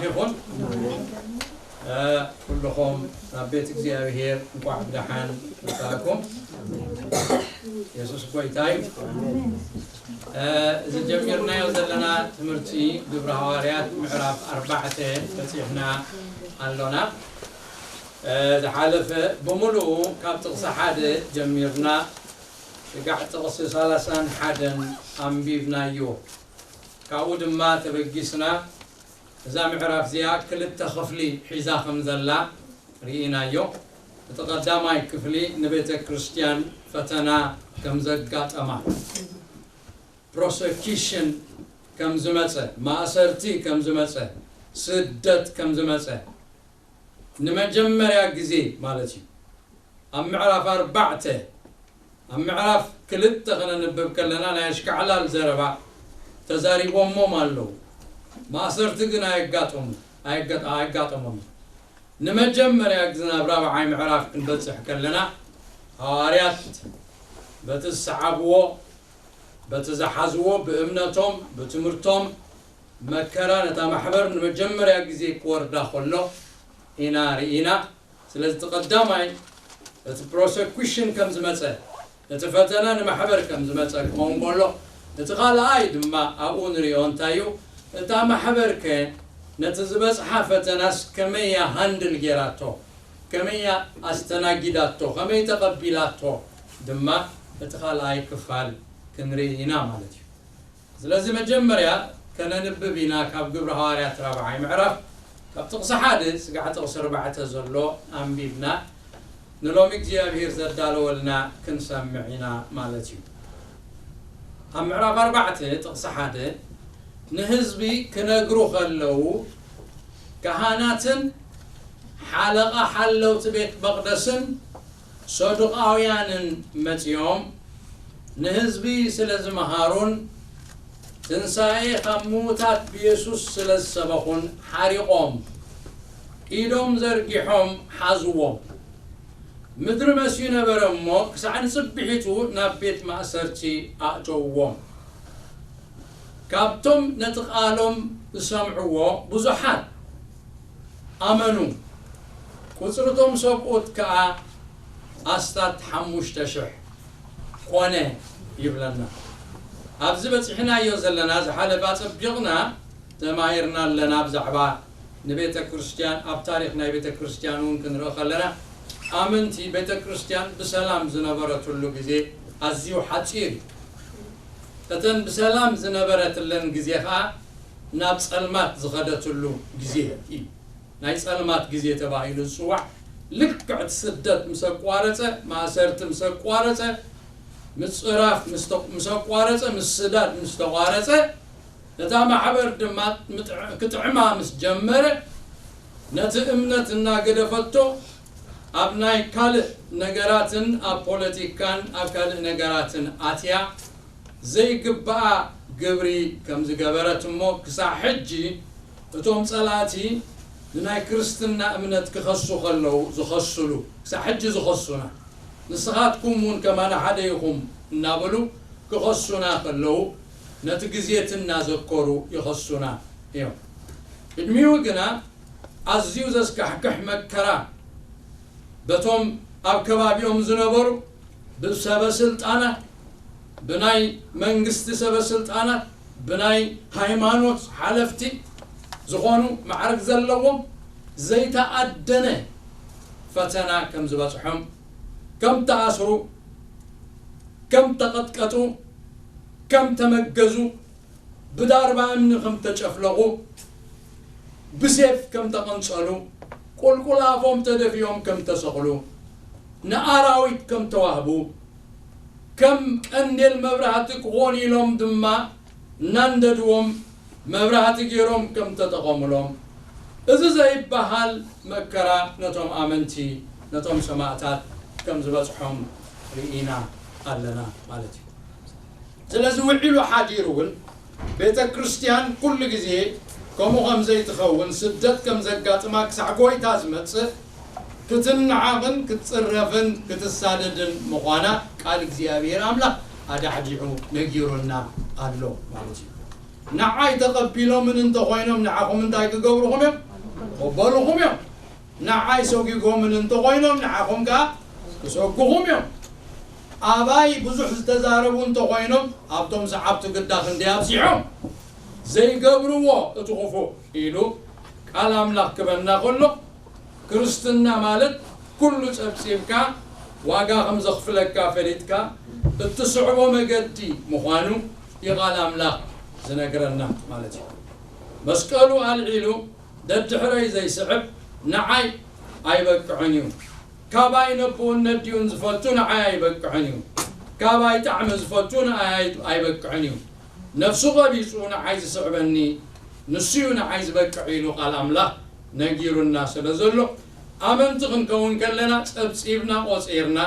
ይኹን። ኩልኹም ናብ ቤት እግዚኣብሔር እንኳዕ ብደሓን መጻእኩም። የሱስ ጎይታ እዩ። እዚ ጀሚርናዮ ዘለና ትምህርቲ ግብረ ሃዋርያት ምዕራፍ ኣርባዕተ በጺሕና ኣሎና። ዝሓለፈ ብምሉኡ ካብ ጥቕሲ ሓደ ጀሚርና ስጋዕ ጥቕሲ ሰላሳን ሓደን ኣንቢብናዮ። ካብኡ ድማ ተበጊስና እዛ ምዕራፍ እዚኣ ክልተ ክፍሊ ሒዛ ከም ዘላ ርኢናዮ። እቲ ቀዳማይ ክፍሊ ንቤተ ክርስቲያን ፈተና ከም ዘጋጠማ፣ ፕሮሰኪሽን ከም ዝመጸ፣ ማእሰርቲ ከም ዝመጸ፣ ስደት ከም ዝመጸ ንመጀመርያ ግዜ ማለት እዩ። ኣብ ምዕራፍ ኣርባዕተ ኣብ ምዕራፍ ክልተ ከነንብብ ከለና ናይ ኣሽካዕላል ዘረባ ተዛሪቦሞም ኣለዉ። ማእሰርቲ ግን ኣየጋጠሙ ኣየጋጠሞም። ንመጀመርያ ግዜ ናብ ራብዓይ ምዕራፍ ክንበጽሕ ከለና ሃዋርያት በቲ ዝሰዓብዎ በቲ ዝሓዝዎ ብእምነቶም ብትምህርቶም መከራ ነታ ማሕበር ንመጀመርያ ግዜ ክወርዳ ከሎ ኢና ርኢና። ስለዚ እቲ ቀዳማይ እቲ ፕሮሰኩሽን ከም ዝመጸ እቲ ፈተና ንማሕበር ከም ዝመጸ ክኸውን ከሎ፣ እቲ ካልኣይ ድማ ኣብኡ ንሪኦ እንታይ እዩ? እታ ማሕበርከ ነቲ ዝበጽሓ ፈተናስ ከመይ እያ ሃንድል ጌራቶ? ከመይ እያ ኣስተናጊዳቶ? ከመይ ተቐቢላቶ? ድማ እቲ ካልኣይ ክፋል ክንርኢ ኢና ማለት እዩ። ስለዚ መጀመርያ ከነንብብ ኢና ካብ ግብረ ሃዋርያት ራብዓይ ምዕራፍ ካብ ጥቕሲ ሓደ ስጋዕ ጥቕሲ ኣርባዕተ ዘሎ ኣንቢብና ንሎሚ እግዚኣብሔር ዘዳለወልና ክንሰምዕ ኢና ማለት እዩ። ኣብ ምዕራፍ ኣርባዕተ ጥቕሲ ሓደ ንህዝቢ ክነግሩ ከለዉ ካህናትን ሓለቓ ሓለውቲ ቤት መቕደስን ሰዱቃውያንን መጺኦም ንህዝቢ ስለ ዝመሃሩን ትንሳኤ ካብ ምዉታት ብየሱስ ስለ ዝሰበኹን ሓሪቖም ኢዶም ዘርጊሖም ሓዝዎም። ምድሪ መስዩ ነበረ እሞ ክሳዕ ንጽብሒቱ ናብ ቤት ማእሰርቲ ኣእተውዎም። ካብቶም ነቲ ቃሎም ዝሰምዕዎ ብዙሓት ኣመኑ። ቁጽሪ እቶም ሰብኡት ከኣ ኣስታት ሓሙሽተ ሽሕ ኮነ ይብለና። ኣብዚ በጺሕናዮ ዘለና ዝሓለፈ ኣጸቢቕና ተማሂርና ኣለና ብዛዕባ ንቤተ ክርስቲያን ኣብ ታሪኽ ናይ ቤተ ክርስቲያን እውን ክንርኢ ከለና ኣመንቲ ቤተ ክርስቲያን ብሰላም ዝነበረትሉ ግዜ ኣዝዩ ሓጺር እዩ። እተን ብሰላም ዝነበረትለን ግዜ ኸኣ ናብ ጸልማት ዝኸደትሉ ግዜ እዩ። ናይ ጸልማት ግዜ ተባሂሉ ዝጽዋዕ ልክዕ እቲ ስደት ምስ ኣቋረጸ፣ ማእሰርቲ ምስ ኣቋረጸ፣ ምጽራፍ ምስ ተ- ምስ ኣቋረጸ፣ ምስዳድ ምስ ተቋረጸ፣ እታ ማሕበር ድማ ምጥዕ- ክጥዕማ ምስ ጀመረ፣ ነቲ እምነት እናገደፈቶ ኣብ ናይ ካልእ ነገራትን ኣብ ፖለቲካን ኣብ ካልእ ነገራትን ኣትያ ዘይግብኣ ግብሪ ከም ዝገበረት እሞ ክሳዕ ሕጂ እቶም ጸላእቲ ንናይ ክርስትና እምነት ክኸሱ ከለዉ ዝኸሱሉ ክሳዕ ሕጂ ዝኸሱና ንስኻትኩም እውን ከማና ሓደ ኢኹም እናበሉ ክኸሱና ከለዉ ነቲ ግዜት እናዘከሩ ይኸሱና እዮም። ቅድሚኡ ግና ኣዝዩ ዘስካሕክሕ መከራ በቶም ኣብ ከባቢኦም ዝነበሩ ብሰበ ስልጣናት ብናይ መንግስቲ ሰበ ስልጣናት ብናይ ሃይማኖት ሓለፍቲ ዝኾኑ ማዕረግ ዘለዎም ዘይተኣደነ ፈተና ከም ዝበፅሖም ከም ተኣስሩ ከም ተቐጥቀጡ ከም ተመገዙ ብዳርባ እምኒ ከም ተጨፍለቑ ብሴፍ ከም ተቐንጸሉ ቁልቁል ኣፎም ተደፊኦም ከም ተሰቕሉ ንኣራዊት ከም ተዋህቡ ከም ቀንዴል መብራህቲ ክኾኑ ኢሎም ድማ እናንደድዎም መብራህቲ ገይሮም ከም ተጠቐሙሎም እዚ ዘይበሃል መከራ ነቶም ኣመንቲ ነቶም ሰማእታት ከም ዝበፅሖም ርኢና ኣለና ማለት እዩ። ስለዚ ውዒሉ ሓዲሩ እውን ቤተ ክርስቲያን ኩሉ ግዜ ከምኡ ከም ዘይትኸውን ስደት ከም ዘጋጥማ ክሳዕ ጎይታ ዝመጽእ ክትንዓቕን ክትጽረፍን ክትሳደድን ምዃና ቃል እግዚኣብሔር ኣምላኽ ኣዳሕዲሑ ነጊሩና ኣሎ ማለት እዩ። ንዓይ ተቐቢሎምን እንተኾይኖም ንዓኹም እንታይ ክገብሩኹም እዮም? ክቕበሉኹም እዮም። ንዓይ ሰጒጎምን እንተኾይኖም ንዓኹም ከኣ ክሰጉኹም እዮም። ኣባይ ብዙሕ ዝተዛረቡ እንተኾይኖም ኣብቶም ሰዓብቲ ግዳ ክንደይ ኣብዚሖም ዘይገብርዎ እቲ ክፉእ ኢሉ ቃል ኣምላኽ ክበና ከሎ ክርስትና ማለት ኩሉ ጸብጺብካ ዋጋ ከም ዘኽፍለካ ፈሊጥካ እትስዕቦ መገዲ ምዃኑ እዩ ቃል ኣምላኽ ዝነግረና ማለት እዩ። መስቀሉ ኣልዒሉ ደድሕረይ ዘይስዕብ ንዓይ ኣይበቅዕን እዩ። ካባይ ነብኡን ነዲኡን ዝፈቱ ንዓይ ኣይበቅዕን እዩ። ካባይ ጣዕሚ ዝፈቱ ንዓይ ኣይ- ኣይበቅዕን እዩ። ነፍሱ ቀቢጹ ንዓይ ዝስዕበኒ ንሱ እዩ ንዓይ ዝበቅዕ ኢሉ ቃል ኣምላኽ ነጊሩና ስለ ዘሎ ኣመንቲ ክንከውን ከለና ጸብጺብና ቆጺርና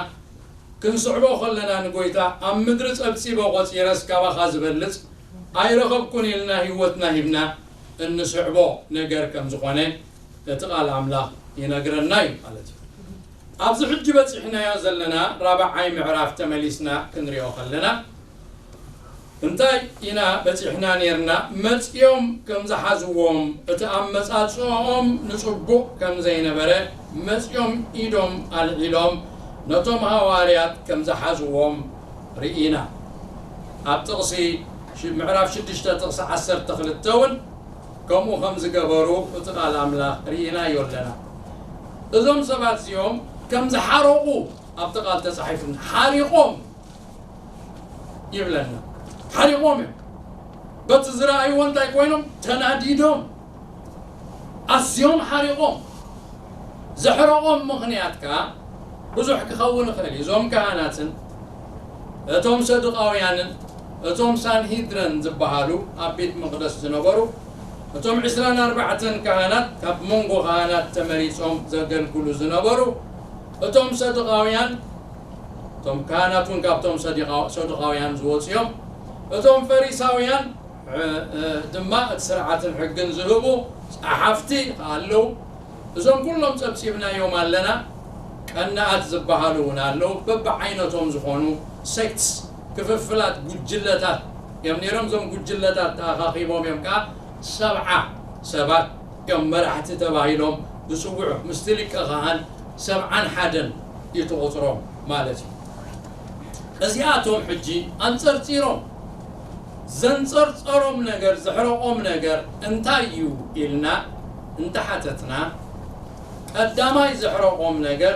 ክንስዕቦ ከለና ንጎይታ ኣብ ምድሪ ጸብጺበ ቆጺረስ ካባኻ ዝበልጽ ኣይረኸብኩን ኢልና ህይወትና ሂብና እንስዕቦ ነገር ከም ዝኾነ እቲ ቃል ኣምላኽ ይነግረና እዩ ማለት እዩ። ኣብዚ ሕጂ በጺሕናዮ ዘለና ራብዓይ ምዕራፍ ተመሊስና ክንሪኦ ከለና እንታይ ኢና በጺሕና ኔርና? መጺኦም ከም ዝሓዝዎም እቲ ኣመጻጽኦም ንጽቡቕ ከም ዘይነበረ መጺኦም ኢዶም ኣልዒሎም ነቶም ሃዋርያት ከም ዝሓዝዎም ርኢና። ኣብ ጥቕሲ ምዕራፍ ሽዱሽተ ጥቕሲ ዓሰርተ ክልተ እውን ከምኡ ከም ዝገበሩ እቲ ቃል ኣምላኽ ርኢናዮ ኣለና። እዞም ሰባት እዚኦም ከም ዝሓረቑ ኣብቲ ቃል ተጻሒፉ ሓሪቖም ይብለና። ሓሪቖም እዮም። በቲ ዝረኣይዎ እንታይ ኮይኖም ተናዲዶም ኣዝዮም ሓሪቖም ዘሕረቖም ምኽንያት ከኣ ብዙሕ ክኸውን ይኽእል እዩ። እዞም ካህናትን እቶም ሰዱቃውያንን እቶም ሳንሂድረን ዝበሃሉ ኣብ ቤት መቕደስ ዝነበሩ እቶም ዕስራን ኣርባዕተን ካህናት ካብ መንጎ ካህናት ተመሪጾም ዘገልግሉ ዝነበሩ እቶም ሰዱቃውያን እቶም ካህናት እውን ካብቶም ሰዱቃውያን ዝወፁ እዮም። እቶም ፈሪሳውያን ድማ እቲ ስርዓትን ሕግን ዝህቡ ፀሓፍቲ ኣለዉ። እዞም ኩሎም ፀብፂብናዮም ኣለና። ቀናኣት ዝበሃሉ እውን ኣለዉ። በብዓይነቶም ዝኾኑ ሴክትስ ክፍፍላት ጉጅለታት እዮም ነይሮም። እዞም ጉጅለታት ተኣኻኺቦም እዮም ከዓ ሰብዓ ሰባት እዮም መራሕቲ ተባሂሎም ዝፅውዑ። ምስቲ ሊቀ ካህን ሰብዓን ሓደን እዩ እቲ ቁፅሮም ማለት እዩ። እዚኣቶም ሕጂ ኣንፀርፂሮም ዘንፀርፀሮም ነገር ዘሕረቖም ነገር እንታይ እዩ ኢልና እንተሓተትና ቀዳማይ ዘሕረቖም ነገር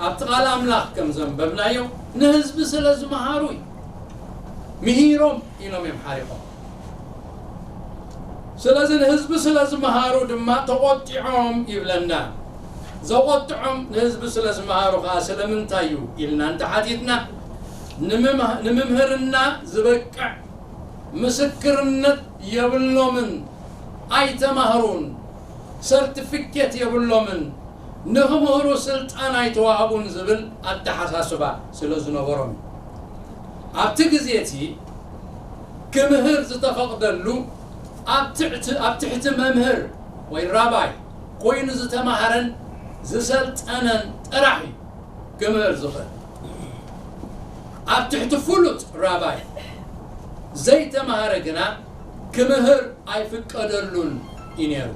ኣብቲ ቃል ኣምላኽ ከም ዘንበብናዮ ንህዝቢ ስለ ዝመሃሩ እዩ። ምሂሮም ኢሎም እዮም ሓሪቖም። ስለዚ ንህዝቢ ስለ ዝመሃሩ ድማ ተቖጢዖም ይብለና። ዘቖጥዖም ንህዝቢ ስለ ዝመሃሩ ከዓ ስለምንታይ እዩ ኢልና እንተሓቲትና ንምምህ- ንምምህርና ዝበቅዕ ምስክርነት የብሎምን፣ ኣይተማህሩን፣ ሰርቲፊኬት የብሎምን፣ ንኽምህሩ ስልጣን ኣይተዋህቡን ዝብል ኣተሓሳስባ ስለ ዝነበሮም እዩ። ኣብቲ ግዜ እቲ ክምህር ዝተፈቕደሉ ኣብ ትሕቲ ኣብ ትሕቲ መምህር ወይ ራባይ ኮይኑ ዝተማህረን ዝሰልጠነን ጥራሕ እዩ ክምህር ዝኽእል። ኣብ ትሕቲ ፍሉጥ ራባይ ዘይተማህረ ግና ክምህር ኣይፍቀደሉን እዩ ነይሩ።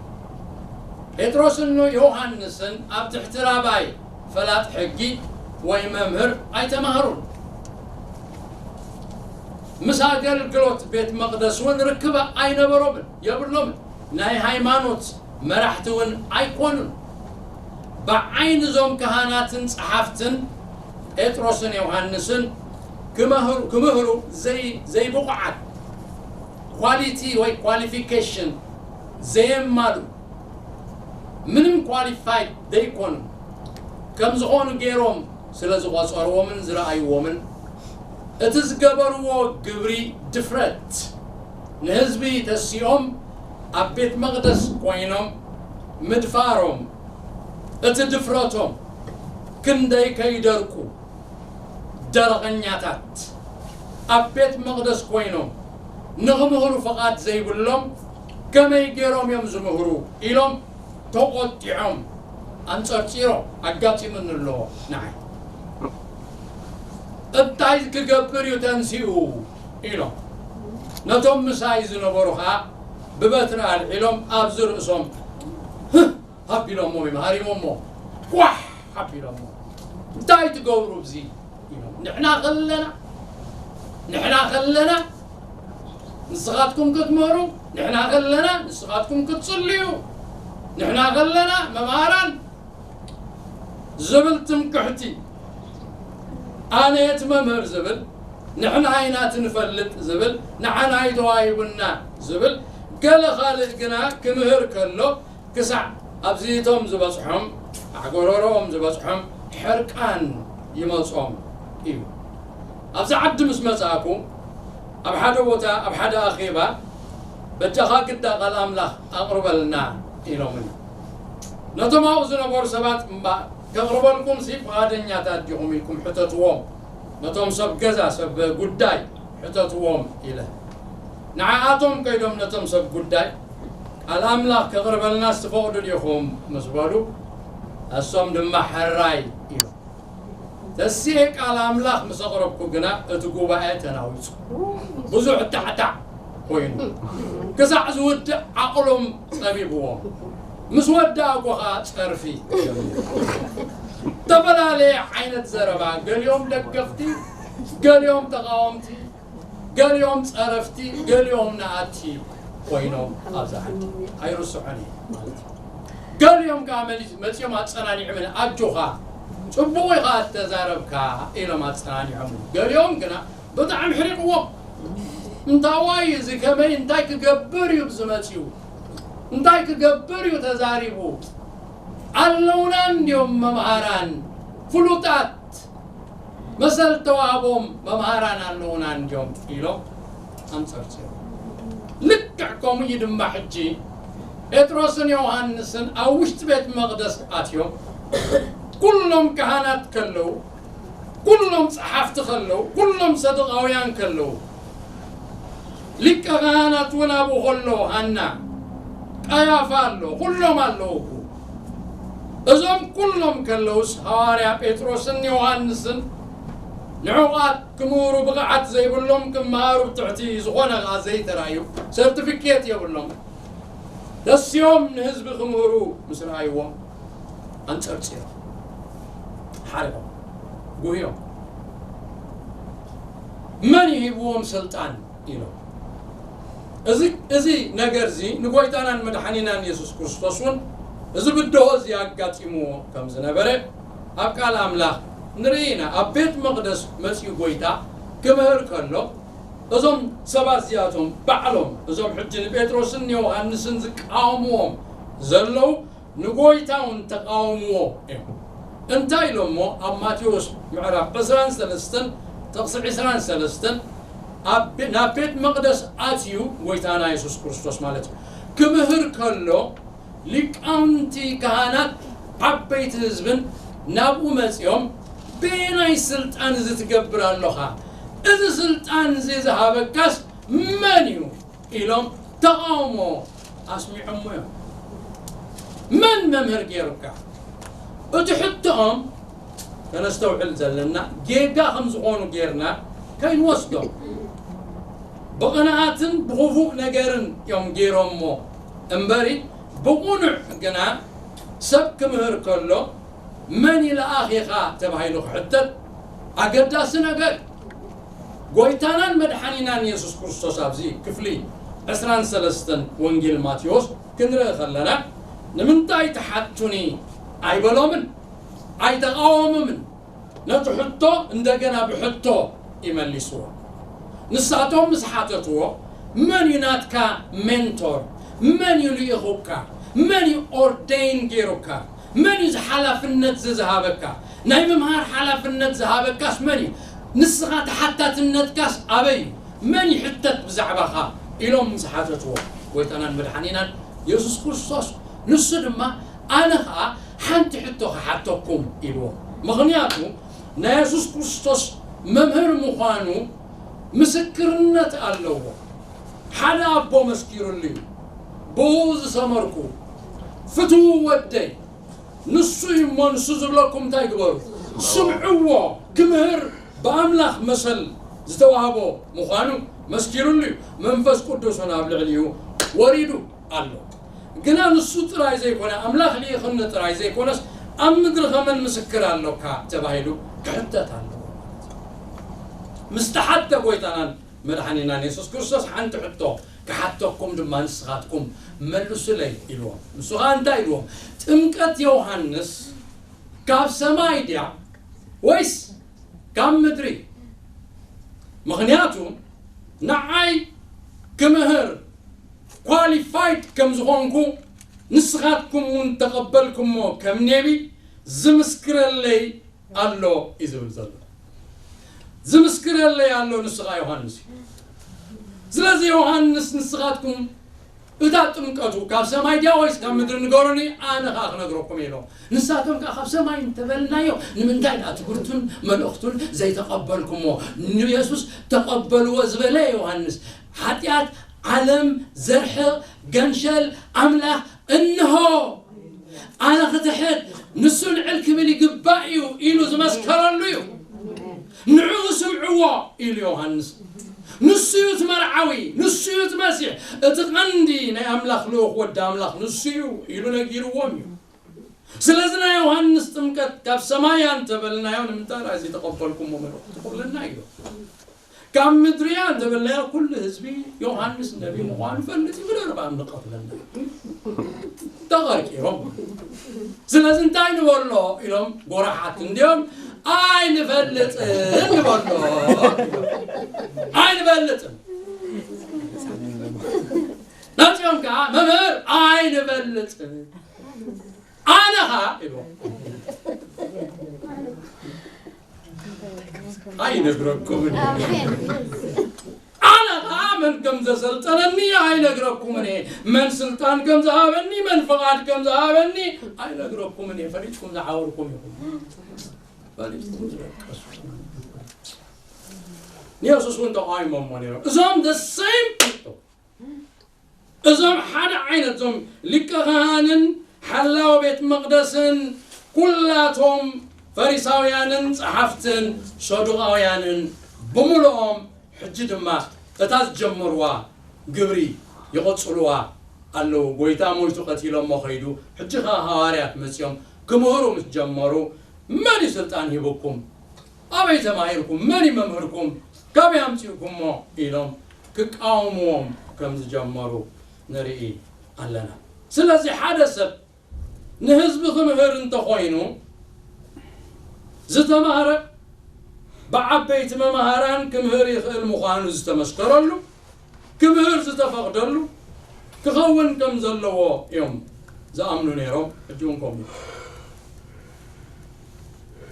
ጴጥሮስን ዮሃንስን ኣብ ትሕቲ ራባይ ፈላጥ ሕጊ ወይ መምህር ኣይተማህሩን። ምስ ኣገልግሎት ቤት መቕደስ እውን ርክብ ኣይነበሮምን የብሎምን። ናይ ሃይማኖት መራሕቲ እውን ኣይኮኑን። ብዓይኒ እዞም ካህናትን ጸሓፍትን ጴጥሮስን ዮሃንስን ክምህሩ ዘይብቑዓት ኳሊቲ ወይ ኳሊፊኬሽን ዘየማሉ ምንም ኳሊፋይድ ዘይኮኑ ከም ዝኾኑ ገይሮም ስለ ዝቖጸርዎምን ዝረኣይዎምን እቲ ዝገበርዎ ግብሪ ድፍረት ንህዝቢ ተሲኦም ኣብ ቤት መቕደስ ኮይኖም ምድፋሮም እቲ ድፍረቶም ክንደይ ከይደርቁ ደረቐኛታት ኣብ ቤት መቕደስ ኮይኖም ንኽምህሩ ፍቓድ ዘይብሎም ከመይ ገይሮም እዮም ዝምህሩ ኢሎም ተቖጢዖም ኣንጸርጺሮም ኣጋጢሙኒ ኣለዎ ንዓይ እንታይ ክገብር እዩ ተንሲኡ ኢሎም ነቶም ምሳይ ዝነበሩ ኸዓ ብበትሪ ኣልዒሎም ኣብዚ ርእሶም ህህ ኣቢሎሞም እዮም ሃሪሞሞ። ኳሕ ኣቢሎሞ። "እንታይ ትገብሩ ኣብዚ?" ኢሎም። "ንሕና ከለና፣ ንሕና ከለና ንስኻትኩም ክትምህሩ፣ ንሕና ከለና ንስኻትኩም ክትጽልዩ፣ ንሕና ከለና መምሃራን" ዝብል ትምክሕቲ፣ ኣነ እቲ መምህር ዝብል፣ ንሕና ኢና እቲ ንፈልጥ ዝብል፣ ንዓና እዩ ተዋሂቡና ዝብል፣ ገለ ካልእ ግና ክምህር ከሎ ክሳዕ ኣብዚ እቶም ዝበጽሖም፣ ኣዕጎረሮኦም ዝበጽሖም ሕርቃን ይመጾም እዩ። ኣብዚ ዓዲ ምስ መጻእኩ፣ ኣብ ሓደ ቦታ፣ ኣብ ሓደ ኣኼባ፣ "በጃኻ ግዳ ቃል ኣምላኽ ኣቕርበልና" ኢሎምኒ። ነቶም ኣብኡ ዝነበሩ ሰባት እምበኣር፣ "ከቕርበልኩምሲ ፍቓደኛታት ዲኹም?" ኢልኩም ሕተትዎም። ነቶም ሰብ ገዛ፣ ሰብ ጉዳይ ሕተትዎም ኢለ። ንዓኣቶም ከይዶም ነቶም ሰብ ጉዳይ፣ "ቃል ኣምላኽ ከቕርበልናስ ትፈቕዱ ዲኹም?" ምስ በሉ፣ እሶም ድማ "ሕራይ" ኢሎም። ተሲኤ ቃል ኣምላኽ ምስ ኣቕረብኩ ግና፣ እቲ ጉባኤ ተናዊጹ። ብዙሕ ዳዕዳዕ ኮይኑ፣ ክሳዕ ዝውድእ ዓቕሎም ጸቢብዎም። ምስ ወዳእኩ ኸኣ ጸርፊ ጀሚሩ። ዝተፈላለየ ዓይነት ዘረባ፣ ገሊኦም ደገፍቲ፣ ገሊኦም ተቓወምቲ፣ ገሊኦም ጸረፍቲ፣ ገሊኦም ነኣድቲ ኮይኖም ኣብዛ ዓዲ ኣይርስዖን እየ ማለት እዩ። ገሊኦም ከኣ መሊ-፣ መጺኦም ኣጸናኒዖምኒ፣ "ኣጆኻ፣ ጽቡቕ ኢኻ እተዛረብካ" ኢሎም ኣጸናኒዖምኒ። ገሊኦም ግና ብጣዕሚ ሕሪቕዎም። "እንታዋይ እዚ ከመይ፣ እንታይ ክገብር እዩ ብዝመጽኡ? እንታይ ክገብር እዩ ተዛሪቡ? ኣለውና እንድዮም መምሃራን ፍሉጣት፣ መሰል ተዋህቦም መምሃራን ኣለውና እንድዮም" ኢሎም ኣንጸርጺሮም። ልክዕ ከምኡ እዩ ድማ ሕጂ ጴጥሮስን ዮሃንስን ኣብ ውሽጢ ቤት መቕደስ ኣትዮም፣ ኩሎም ካህናት ከለዉ፣ ኩሎም ጸሓፍቲ ከለዉ፣ ኩሎም ሰዱቃውያን ከለዉ፣ ሊቀ ካህናት እውን ኣብኡ ከሎ፣ ሃና፣ ቀያፋ ኣሎ፣ ኩሎም ኣለዉ እኮ። እዞም ኩሎም ከለዉስ፣ ሃዋርያ ጴጥሮስን ዮሃንስን ንዑቓት ክምህሩ ብቕዓት ዘይብሎም፣ ክመሃሩ ብትሕቲ ዝኾነ ኸኣ ዘይተራእዩ፣ ሰርቲፊኬት የብሎም። ተሲኦም ንህዝቢ ክምህሩ ምስ ረኣይዎም፣ ኣንጸርጺሮም፣ ሓሪቖም፣ ጉህዮም። "መን እዩ ሂብዎም ስልጣን?" ኢሎም። እዚ፣ እዚ ነገር እዚ ንጎይታናን መድሓኒናን የሱስ ክርስቶስ እውን እዚ ብድሆ እዚ ኣጋጢምዎ ከም ዝነበረ ኣብ ቃል ኣምላኽ ንርኢ ኢና። ኣብ ቤት መቕደስ መጺኡ ጎይታ ክምህር ከሎ፣ እዞም ሰባት እዚኣቶም ባዕሎም፣ እዞም ሕጂ ንጴጥሮስን ንዮሃንስን ዝቃወምዎም ዘለዉ፣ ንጎይታ እውን ተቃወምዎ እዮም። እንታይ ኢሎሞ? ኣብ ማቴዎስ ምዕራፍ ዕስራን ሰለስተን ጥቕሲ ዕስራን ሰለስተን፣ ኣብ ቤ-፣ ናብ ቤት መቕደስ ኣትዩ፣ ጎይታና የሱስ ክርስቶስ ማለት እዩ፣ ክምህር ከሎ፣ ሊቃውንቲ ካህናት፣ ዓበይቲ ህዝብን ናብኡ መጺኦም፣ "በየናይ ስልጣን እዚ ትገብር ኣለኻ? እዚ ስልጣን እዚ ዝሃበካስ መን እዩ?" ኢሎም ተቓውሞ ኣስሚዖሞ እዮም። "መን መምህር ገይሩካ?" እቲ ሕቶኦም ከነስተውዕል ዘለና፣ ጌጋ ከም ዝኾኑ ጌርና ከይንወስዶ። ብቕንኣትን ብኽፉእ ነገርን እዮም ጌሮሞ እምበሪ፣ ብቑኑዕ ግና ሰብ ክምህር ከሎ፣ "መን ይልኣኽ ኢኻ?" ተባሂሉ ክሕተት ኣገዳሲ ነገር። ጎይታናን መድሓኒናን የሱስ ክርስቶስ ኣብዚ ክፍሊ ዕስራን ሰለስተን ወንጌል ማቴዎስ ክንርኢ ከለና፣ "ንምንታይ ትሓቱኒ?" ኣይበሎምን፣ ኣይተቓወሞምን። ነቲ ሕቶ እንደገና ብሕቶ ይመሊስዎ። ንሳቶም ምስ ሓተትዎ፣ "መን እዩ ናትካ ሜንቶር? መን እዩ ልኢኹካ? መን እዩ ኦርደይን ገይሩካ? መን እዩ እዚ ሓላፍነት እዚ ዝሃበካ? ናይ ምምሃር ሓላፍነት ዝሃበካስ መን እዩ? ንስኻ ተሓታትነትካስ ኣበይ እዩ? መን ይሕተት ብዛዕባኻ?" ኢሎም ምስ ሓተትዎ፣ ጎይታናን መድሓኒናን የሱስ ክርስቶስ፣ ንሱ ድማ፣ "ኣነ ኸኣ ሓንቲ ሕቶ ክሓተኩም" ኢልዎም። ምኽንያቱ ናይ የሱስ ክርስቶስ መምህር ምዃኑ ምስክርነት ኣለዎ። ሓደ ኣቦ መስኪሩሉ እዩ፣ "ብኡ ዝሰመርኩ ፍትዉ ወደይ ንሱ እዩ እሞ፣ ንሱ ዝብለኩም እንታይ ግበሩ? ስምዕዎ። ክምህር ብኣምላኽ መሰል ዝተዋህቦ ምዃኑ መስኪሩሉ እዩ። መንፈስ ቅዱስ እውን ኣብ ልዕሊኡ ወሪዱ ኣሎ። ግና ንሱ ጥራይ ዘይኮነ፣ ኣምላኽ ልኢኽኒ ጥራይ ዘይኮነስ፣ ኣብ ምድሪ ከመን ምስክር ኣሎካ ተባሂሉ ክሕተት ኣለዎ። ምስ ተሓተ ጎይታናን መድሓኒናን የሱስ ክርስቶስ ሓንቲ ሕቶ ክሓተኩም ድማ ንስኻትኩም መልሱለይ ኢልዎም። ንሱ ኸኣ እንታይ ኢልዎም? ጥምቀት ዮሃንስ ካብ ሰማይ ድያ ወይስ ካብ ምድሪ? ምኽንያቱ ንዓይ ክምህር ኳሊፋይድ ከም ዝኾንኩ ንስኻትኩም እውን ተቐበልኩሞ ከም ኔቢ ዝምስክረለይ ኣሎ እዩ ዝብል ዘሎ። ዝምስክረለይ ኣሎ ንሱ ኸኣ ዮሃንስ እዩ። ስለዚ ዮሃንስ ንስኻትኩም እታ ጥምቀቱ ካብ ሰማይ ድያ ወይስ ካብ ምድሪ ንገሩኒ፣ ኣነ ኸኣ ክነግረኩም እየ ኢሎም። ንሳቶም ከኣ ካብ ሰማይ እንተበልናዮ ንምንታይ ደኣ ትምህርቱን መልእኽቱን ዘይተቐበልኩሞ? ንየሱስ ተቐበልዎ ዝበለ ዮሃንስ ሓጢኣት ዓለም ዘርሕቕ ገንሸል ኣምላኽ እንሆ ኣነ ክትሕት ንሱ ልዕል ክብል ይግባእ እዩ ኢሉ ዝመስከረሉ እዩ። ንዕኡ ስምዕዎ ኢሉ ዮሃንስ። ንሱ እዩ እቲ መርዓዊ፣ ንሱ እዩ እቲ መሲሕ፣ እቲ ቀንዲ ናይ ኣምላኽ ልኡኽ ወዲ ኣምላኽ ንሱ እዩ ኢሉ ነጊርዎም እዩ። ስለዚ ናይ ዮሃንስ ጥምቀት ካብ ሰማይ እንተበልናዮ ንምንታይ ደኣ ዘይተቐበልኩሞ መልእኽቱ ትኽእለና እዩ። ካብ ምድሪ እያ እንተበልናዮ ኩሉ ህዝቢ ዮሃንስ ነቢ ምዃኑ ፈልጥ እዩ፣ ብደረባ ንቐትለና። ተቐርቂሮም። ስለዚ እንታይ ንበሎ ኢሎም ጎራሓት እንዲዮም ኣይንፈልጥን ንበሎ። ኣይንፈልጥን። ናጽዮም ከኣ መምህር ኣይንፈልጥን። ኣነ ኸኣ ኢልዎ ኣይነግረኩምን። ኣነ ኸኣ መን ከም ዘሰልጠነኒ ኣይነግረኩምን እየ። መን ስልጣን ከም ዝሃበኒ፣ መን ፍቓድ ከም ዝሃበኒ ኣይነግረኩምን እየ። ፈሊጥኩም ዝዓወርኩም ኢኹም። ፈሊጥኩም ዝደቀሱ። ንየሱስ እውን ተቃዊሞሞ ነይሮም። እዞም the same people። እዞም ሓደ ዓይነት፣ እዞም ሊቀ ካህንን ሓላው ቤት መቕደስን ኩላቶም ፈሪሳውያንን ጸሓፍትን ሰዱቃውያንን ብምሉኦም ሕጂ ድማ እታ ዝጀመርዋ ግብሪ ይቐጽልዋ ኣለዉ። ጎይታ ሞይቱ ቀቲሎሞ ኸይዱ፣ ሕጂ ኸኣ ሃዋርያት መጺኦም ክምህሩ ምስ ጀመሩ፣ መን እዩ ስልጣን ሂቡኩም? ኣበይ ተማሂርኩም? መን እዩ መምህርኩም? ካበይ ኣምጺእኩሞ? ኢሎም ክቃወምዎም ከም ዝጀመሩ ንርኢ ኣለና። ስለዚ ሓደ ሰብ ንህዝቢ ክምህር እንተኾይኑ፣ ዝተማህረ ብዓበይቲ መማህራን ክምህር ይኽእል ምዃኑ ዝተመስከረሉ፣ ክምህር ዝተፈቕደሉ ክኸውን ከም ዘለዎ እዮም ዝኣምኑ ነይሮም። ሕጂ እውን ከምኡ እዩ።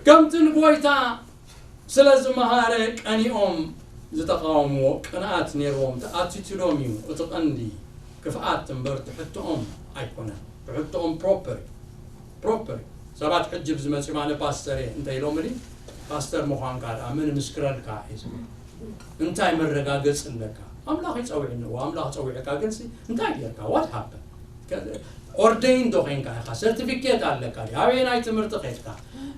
ከምቲ ንጎይታ ስለ ዝመሃረ ቀኒኦም ዝተቓወምዎ ቅንኣት ነይርዎም። እቲ ኣቲቱዶም እዩ እቲ ቀንዲ ክፍኣት እምበር ትሕትኦም ኣይኮነን። ትሕትኦም ፕሮፐር እዩ። ፕሮፐር እዩ። ሰባት ሕጂ ብዝመፅኦም ኣነ ፓስተር እየ እንተ ኢሎምኒ፣ ፓስተር ምዃንካ ደኣ መን ምስክረልካ እዩ ዝብል። እንታይ መረጋገፂ ኣለካ? ኣምላኽ እዩ ፀዊዕኒ። እዎ ኣምላኽ ፀዊዕካ ግንሲ እንታይ ጌርካ? ዋት ሃፐን? ኦርደይን ዶ ኸይንካ ኢኻ? ሰርቲፊኬት ኣለካ ድዩ? ኣበየናይ ትምህርቲ ኸድካ?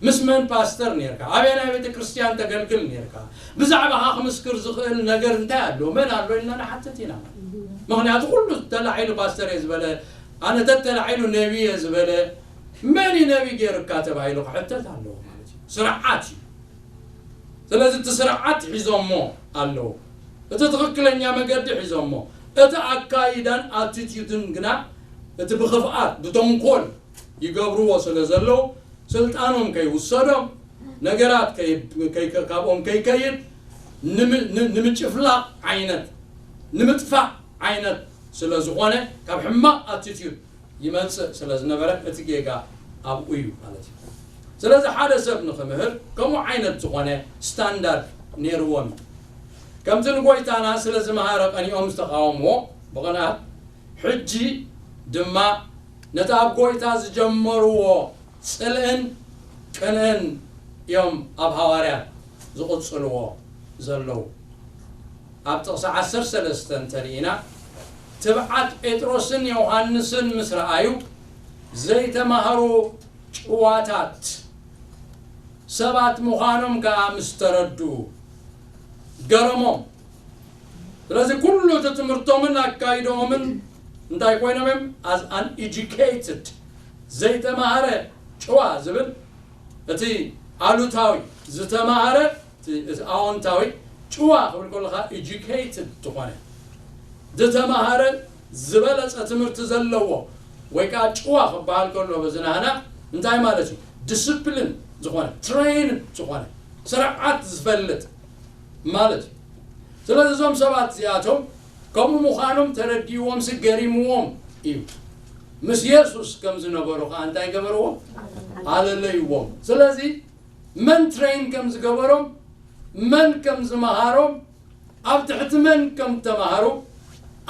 ምስ መን ፓስተር ኔርካ? ኣበየናይ ቤተ ክርስቲያን ተገልግል ኔርካ? ብዛዕባኻ ክምስክር ዝኽእል ነገር እንታይ ኣሎ? መን ኣሎ ኢልና ንሓትት ኢና። ምኽንያቱ ኩሉ ተላዒሉ ፓስተር እየ ዝበለ፣ ኣነ ተተላዒሉ ነቢ እየ ዝበለ፣ መን እዩ ነቢ ጌርካ ተባሂሉ ክሕተት ኣለዎ ማለት እዩ። ስርዓት እዩ። ስለዚ እቲ ስርዓት ሒዞሞ ኣለዉ። እቲ ትኽክለኛ መገዲ ሒዞሞ። እቲ ኣካይዳን ኣቲቲዩድን ግና እቲ ብኽፍኣት፣ ብተንኮል ይገብርዎ ስለ ዘለዉ፣ ስልጣኖም ከይውሰዶም፣ ነገራት ከይ-፣ ከይ-፣ ካብኦም ከይከይድ፣ ንም-፣ ን-፣ ንምጭፍላቕ ዓይነት፣ ንምጥፋእ ዓይነት ስለ ዝኾነ፣ ካብ ሕማቕ ኣቲቲዩድ ይመጽእ ስለ ዝነበረ፣ እቲ ጌጋ ኣብኡ እዩ ማለት እዩ። ስለዚ ሓደ ሰብ ንኽምህር ከምኡ ዓይነት ዝኾነ ስታንዳርድ ነይርዎም እዩ። ከምቲ ንጎይታና ስለ ዝመሃረ ቀኒኦም ዝተቃወምዎ ብቕንኣት፣ ሕጂ ድማ ነቲ ኣብ ጎይታ ዝጀመርዎ ጽልእን ቅንእን እዮም ኣብ ሃዋርያት ዝቕጽልዎ ዘለዉ። ኣብ ጥቕሲ ዓሰርተ ሰለስተ እንተርኢና፣ ትብዓት ጴጥሮስን ዮሃንስን ምስ ረኣዩ፣ ዘይተማህሩ ጭዋታት ሰባት ምዃኖም ከኣ ምስ ተረድኡ፣ ገረሞም። ስለዚ ኩሉ እቲ ትምህርቶምን ኣካይዶምን እንታይ ኮይኖም እዮም? As an educated፣ ዘይተማሃረ ጭዋ ዝብል እቲ ኣሉታዊ፣ ዝተማሃረ እቲ ኣዎንታዊ። ጭዋ ክብል ከለኻ educated ዝኾነ፣ ዝተማሃረ፣ ዝበለፀ ትምህርቲ ዘለዎ ወይ ከዓ ጭዋ ክበሃል ከሎ በዚ ናህና እንታይ ማለት እዩ? ዲስፕሊን ዝኾነ፣ ትሬን ዝኾነ፣ ስርዓት ዝፈልጥ ማለት እዩ። ስለዚ እዞም ሰባት እዚኣቶም ከምኡ ምዃኖም ተረዲእዎምሲ ገሪምዎም እዩ። ምስ የሱስ ከም ዝነበሩ ከዓ እንታይ ገበርዎም? ኣለለይዎም። ስለዚ መን ትሬን ከም ዝገበሮም፣ መን ከም ዝመሃሮም፣ ኣብ ትሕቲ መን ከም ተማሃሩ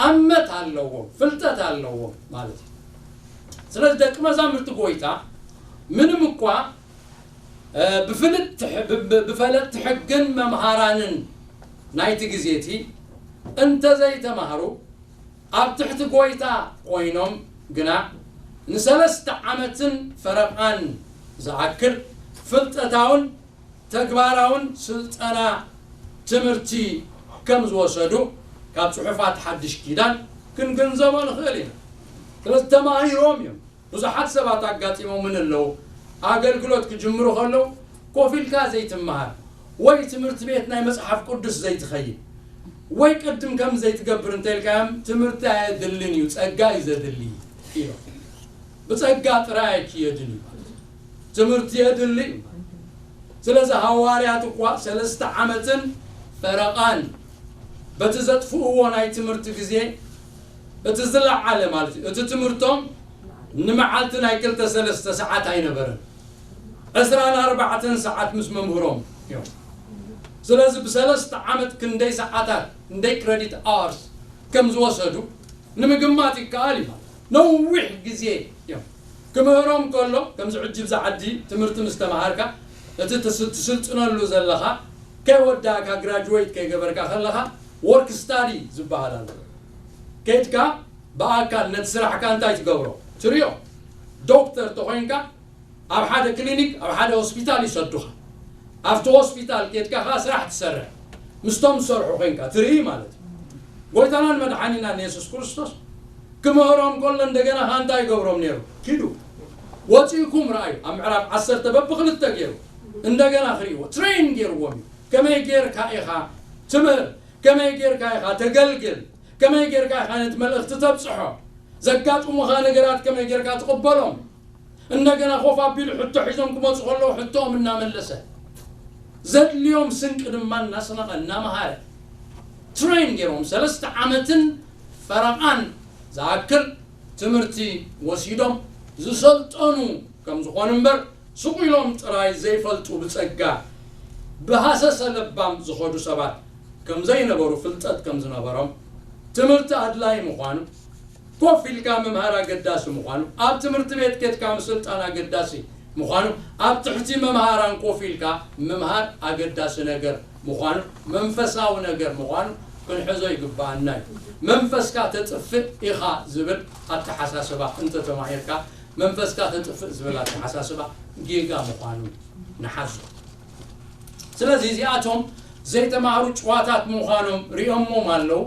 ኣመት ኣለዎም፣ ፍልጠት ኣለዎም ማለት እዩ። ስለዚ ደቂ መዛምርቲ ጎይታ ምንም እኳ ብፍልጥቲ ብፈለጥቲ ሕግን መምሃራንን ናይቲ ግዜ እቲ እንተዘይተማህሩ፣ ኣብ ትሕቲ ጎይታ ኮይኖም ግና ንሰለስተ ዓመትን ፈረቓን ዝኣክል ፍልጠታውን ተግባራውን ስልጠና ትምህርቲ ከም ዝወሰዱ ካብ ጽሑፋት ሓድሽ ኪዳን ክንግንዘቦ ንኽእል ኢና። ስለዚ ተማሂሮም እዮም። ብዙሓት ሰባት ኣጋጢሞምን ኣለዉ። ኣገልግሎት ክጅምሩ ከለዉ ኮፍ ኢልካ ዘይትመሃር ወይ ትምህርቲ ቤት ናይ መጽሓፍ ቅዱስ ዘይትኸይድ ወይ ቅድም ከም ዘይትገብር እንተ ኢልካዮም ትምህርቲ ኣየድልን እዩ፣ ጸጋ እዩ ዘድሊ ኢሎም። ብጸጋ ጥራይ ኣይክየድን እዩ ማለት እዩ። ትምህርቲ የድሊ እዩ። ስለዚ ሃዋርያት እኳ ሰለስተ ዓመትን ፈረቓን በቲ ዘጥፍእዎ ናይ ትምህርቲ ግዜ እቲ ዝለዓለ ማለት እዩ። እቲ ትምህርቶም ንመዓልቲ ናይ ክልተ ሰለስተ ሰዓት ኣይነበረን። ዕስራን ኣርባዕተን ሰዓት ምስ መምህሮም እዮም። ስለዚ ብሰለስተ ዓመት ክንደይ ሰዓታት፣ ክንደይ ክረዲት ኣዋርስ ከም ዝወሰዱ ንምግማት ይከኣል እዩ። ነዊሕ ግዜ እዮም። ክምህሮም ከሎ ከምዚ ሕጂ ብዛ ዓዲ ትምህርቲ ምስ ተማሃርካ እቲ ትስ- ትስልጥነሉ ዘለኻ ከይወዳእካ ግራጅዌት ከይገበርካ ከለኻ ወርክ ስታዲ ዝበሃል ኣሎ። ከይድካ ብኣካል ነቲ ስራሕካ እንታይ ትገብሮ ትሪኦ። ዶክተር ተኾይንካ ኣብ ሓደ ክሊኒክ ኣብ ሓደ ሆስፒታል ይሰዱኻ። ኣብቲ ሆስፒታል ከይድካ ከዓ ስራሕ ትሰርሕ፣ ምስቶም ዝሰርሑ ኮይንካ ትርኢ ማለት እዩ። ጎይታናን መድሓኒናን የሱስ ክርስቶስ ክምህሮም ከሎ እንደገና ከዓ እንታይ ይገብሮም ነይሩ? ኪዱ ወፂእኩም ረኣዩ። ኣብ ምዕራፍ ዓሰርተ በብክልተ ገይሩ እንደገና ክርእይዎ ትሬን ገይርዎም እዩ። ከመይ ጌርካ ኢኻ ትምህር? ከመይ ጌርካ ኢኻ ተገልግል? ከመይ ጌርካ ኢኻ ነቲ መልእኽቲ ተብፅሖ? ዘጋጥሙኻ ነገራት ከመይ ጌርካ ትቕበሎም? እንደገና ኮፍ ኣቢሉ ሕቶ ሒዞም ክመፁ ከለዉ ሕቶኦም እናመለሰ ዘድልዮም ስንቂ ድማ እናስነቐ እናመሃረ ትሬን ገይሮም ሰለስተ ዓመትን ፈረቓን ዝኣክል ትምህርቲ ወሲዶም ዝሰልጠኑ ከም ዝኾኑ እምበር ስቕ ኢሎም ጥራይ ዘይፈልጡ ብጸጋ ብሃሰሰ ለባም ዝኸዱ ሰባት ከም ዘይነበሩ ፍልጠት ከም ዝነበሮም ትምህርቲ ኣድላይ ምዃኑ ኮፍ ኢልካ ምምሃር ኣገዳሲ ምዃኑ፣ ኣብ ትምህርቲ ቤት ኬድካ ምስልጣን ኣገዳሲ ምዃኑ፣ ኣብ ትሕቲ መምሃራን ኮፍ ኢልካ ምምሃር ኣገዳሲ ነገር ምዃኑ መንፈሳዊ ነገር ምዃኑ ክንሕዞ ይግብኣና እዩ። መንፈስካ ተጥፍእ ኢኻ ዝብል ኣተሓሳስባ እንተተማሂርካ መንፈስካ ተጥፍእ ዝብል ኣተሓሳስባ ጌጋ ምዃኑ ንሓዞ። ስለዚ እዚኣቶም ዘይተማሃሩ ጭዋታት ምዃኖም ሪኦሞም ኣለዉ።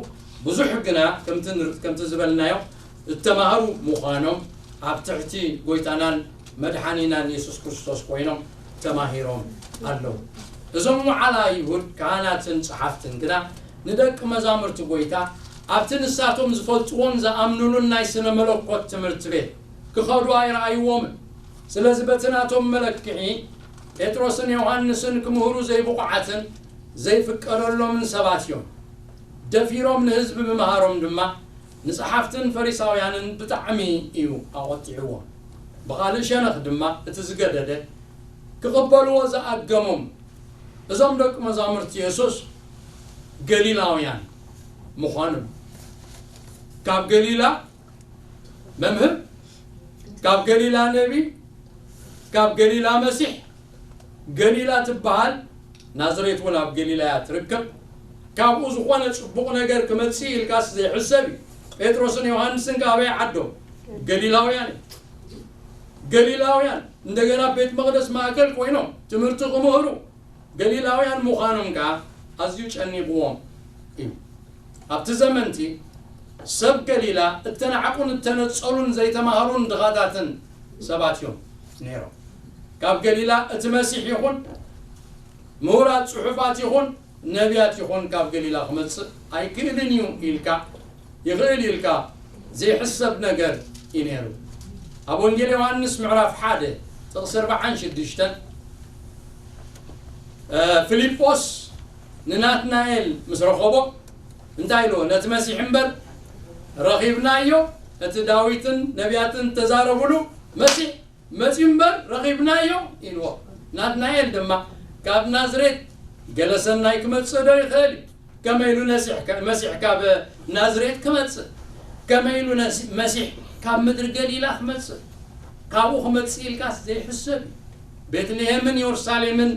ብዙሕ ግና ከምቲ ንር- ከምቲ ዝበልናዮ እተማሃሩ ምዃኖም ኣብ ትሕቲ ጎይታናን መድሓኒናን የሱስ ክርስቶስ ኮይኖም ተማሂሮም ኣለዉ። እዞም መዓላ ይሁድ ካህናትን ጸሓፍትን ግና ንደቂ መዛሙርቲ ጎይታ ኣብቲ ንሳቶም ዝፈልጥዎን ዝኣምኑሉን ናይ ስነ መለኮት ትምህርቲ ቤት ክኸዱ ኣይረኣይዎምን። ስለዚ በቲ ናቶም መለክዒ ጴጥሮስን ዮሃንስን ክምህሩ ዘይብቑዓትን ዘይፍቀደሎምን ሰባት እዮም። ደፊሮም ንህዝቢ ምምሃሮም ድማ ንጸሓፍትን ፈሪሳውያንን ብጣዕሚ እዩ ኣቖጢዕዎም። ብኻልእ ሸነኽ ድማ እቲ ዝገደደ ክቕበልዎ ዝኣገሞም እዞም ደቂ መዛሙርቲ የሱስ ገሊላውያን ምዃኑ ካብ ገሊላ መምህር፣ ካብ ገሊላ ነቢ፣ ካብ ገሊላ መሲሕ። ገሊላ ትበሃል ናዝሬት እውን ኣብ ገሊላ እያ ትርከብ። ካብኡ ዝኾነ ጽቡቕ ነገር ክመጽእ ኢልካስ ዘይሕሰብ እዩ። ጴጥሮስን ዮሃንስን ካበይ ዓዶም? ገሊላውያን እዮም። ገሊላውያን እንደገና ቤት መቕደስ ማእከል ኮይኖም ትምህርቲ ክምህሩ ገሊላውያን ምዃኖም ከኣ ኣዝዩ ጨኒቕዎም እዩ። ኣብቲ ዘመንቲ ሰብ ገሊላ እተናዕቁን እተነጸሉን ዘይተማህሩን ድኻታትን ሰባት እዮም ነይሮም። ካብ ገሊላ እቲ መሲሕ ይኹን ምሁራት ጽሑፋት ይኹን ነቢያት ይኹን ካብ ገሊላ ክመጽእ ኣይክእልን እዩ ኢልካ ይኽእል ኢልካ ዘይሕሰብ ነገር እዩ ነይሩ። ኣብ ወንጌል ዮሃንስ ምዕራፍ ሓደ ጥቕሲ ኣርባዓን ሽዱሽተን ፊልጶስ ንናትናኤል ምስ ረኸቦ እንታይ ኢልዎ? ነቲ መሲሕ እምበር ረኺብናዮ፣ እቲ ዳዊትን ነቢያትን ተዛረቡሉ መሲሕ መጺኡ እምበር ረኺብናዮ ኢልዎ። ናትናኤል ድማ ካብ ናዝሬት ገለ ሰናይ ክመጽእ ዶ ይኽእል? ከመይ ኢሉ ነሲሕ መሲሕ ካብ ናዝሬት ክመጽእ? ከመይ ኢሉ መሲሕ ካብ ምድሪ ገሊላ ክመጽእ? ካብኡ ክመጽእ ኢልካስ ዘይሕሰብ እዩ። ቤትልሔምን የሩሳሌምን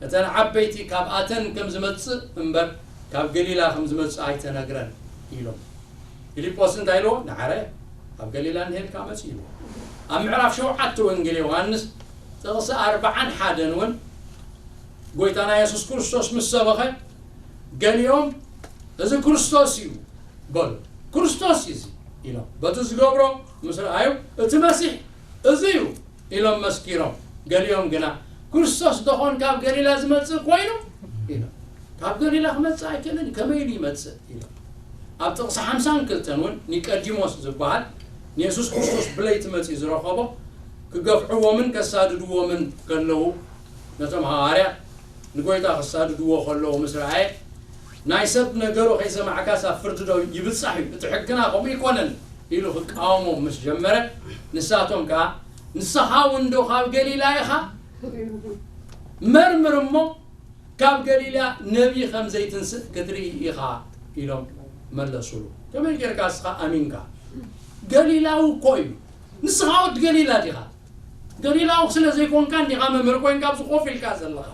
እተን ዓበይቲ ካብኣተን ከም ዝመጽእ እምበር ካብ ገሊላ ከም ዝመጽእ ኣይተነግረን ኢሎም። ፊልጶስ እንታይ ኢልዎ? ንዓረ ኣብ ገሊላ እንሄልካ መጽእ ኢልዎ። ኣብ ምዕራፍ ሸውዓተ ወንጌል ዮሃንስ ጥቕሲ ኣርባዓን ሓደን እውን ጎይታና የሱስ ክርስቶስ ምስ ሰበኸ ገሊኦም እዚ ክርስቶስ እዩ በሉ። ክርስቶስ እዩ እዚ ኢሎም በቲ ዝገብሮ ምስ ረኣዩ እቲ መሲሕ እዚ እዩ ኢሎም መስኪሮም። ገሊኦም ግና ክርስቶስ ደኾን ካብ ገሊላ ዝመጽእ ኮይኑ ኢሎም። ካብ ገሊላ ክመጽእ ኣይክእልን ከመይ ኢሉ ይመጽእ ኢሎም። ኣብ ጥቕሲ ሓምሳን ክልተን እውን ኒቀዲሞስ ዝበሃል ንየሱስ ክርስቶስ ብለይቲ መጺኡ ዝረኸቦ ክገፍዕዎምን ከሳድድዎምን ከለዉ ነቶም ሃዋርያት ንጎይታ ክሳድድዎ ከለዉ ምስ ረኣየ ናይ ሰብ ነገሩ ከይሰማዕካስ ኣብ ፍርዲ ዶ ይብጻሕ እዩ? እቲ ሕግና ከምኡ ይኮነን ኢሉ ክቃወሞም ምስ ጀመረ ንሳቶም ከኣ ንስኻ እውን ዶ ካብ ገሊላ ኢኻ? መርምር እሞ ካብ ገሊላ ነቢይ ከም ዘይትንስእ ክትርኢ ኢኻ ኢሎም መለሱሉ። ከመይ ጌርካ ንስኻ ኣሚንካ? ገሊላዊ እኮ እዩ። ንስኻ ወዲ ገሊላ ዲኻ? ገሊላዊ ስለ ዘይኮንካ እንዲኻ መምህር ኮይንካ ኣብዚ ኮፍ ኢልካ ዘለኻ።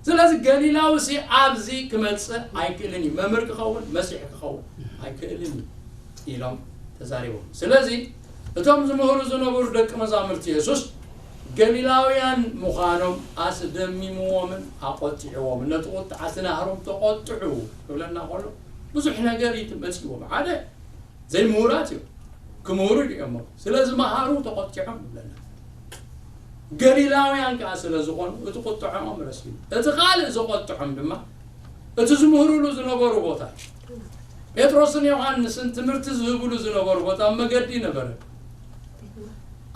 ስለዚ ገሊላዊ ሲ ኣብዚ ክመጽእ ኣይክእልን እዩ። መምህር ክኸውን መሲሕ ክኸውን ኣይክእልን እዩ ኢሎም ተዛሪቦም። ስለዚ እቶም ዝምህሩ ዝነበሩ ደቂ መዛሙርቲ የሱስ ገሊላውያን ምዃኖም ኣስደሚምዎምን ኣቖጢዕዎምን። ነቲ ቁጥዓ እቲ ናህሮም ተቖጥዑ ክብለና ከሎ ብዙሕ ነገር እዩ መጺዎም። ሓደ ዘይምሁራት እዮም። ክምህሩ ድኦም ስለ ዝመሃሩ ተቖጢዖም ይብለና። ገሊላውያን ከኣ ስለ ዝኾኑ እቲ ቁጥዖም ረሲኑ። እቲ ካልእ ዘቖጥዖም ድማ እቲ ዝምህሩሉ ዝነበሩ ቦታ እዩ። ጴጥሮስን ዮሃንስን ትምህርቲ ዝህብሉ ዝነበሩ ቦታ ኣብ መገዲ ነበረ።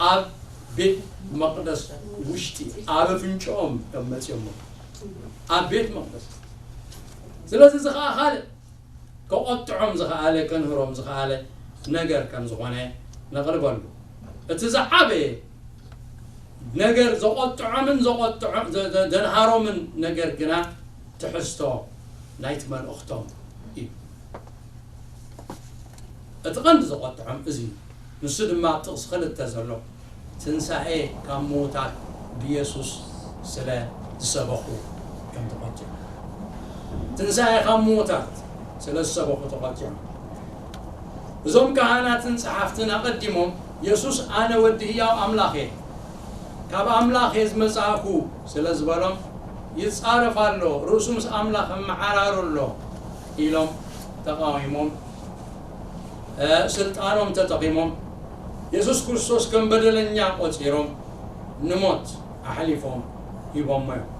ኣብ ቤት መቕደስ ውሽጢ ኣብ ኣፍንጭኦም እዮም መጺኦሞ። ኣብ ቤት መቕደስ። ስለዚ እዚ ኸኣ ካልእ ከቖጥዖም ዝኸኣለ ከንህሮም ዝኸኣለ ነገር ከም ዝኾነ ነቕርበሉ። እቲ ዝዓበየ ነገር ዘቖጥዖምን ዘንሃሮምን ነገር ግና ትሕዝቶ ናይቲ መልእኽቶም እዩ። እቲ ቐንዲ ዘቖጥዖም እዚ እዩ። ንሱ ድማ ኣብ ጥቕሲ ክልተ ዘሎ ትንሳኤ ካብ ምዉታት ብየሱስ ስለ ዝሰበኹ እዮም ተቖጢዖም። ትንሳኤ ካብ ምዉታት ስለ ዝሰበኹ ተቖጢዖም። እዞም ካህናትን ጸሓፍትን ኣቐዲሞም የሱስ ኣነ ወዲ ህያው ኣምላኽ እየ፣ ካብ ኣምላኽ እየ ዝመጻእኩ ስለ ዝበሎም ይጻረፍ ኣሎ፣ ርእሱ ምስ ኣምላኽ እመዓራሩ ኣሎ ኢሎም ተቓዊሞም ስልጣኖም ተጠቒሞም የሱስ ክርስቶስ ከም በደለኛ ቆጺሮም ንሞት ኣሕሊፎም ሂቦሞ እዮም።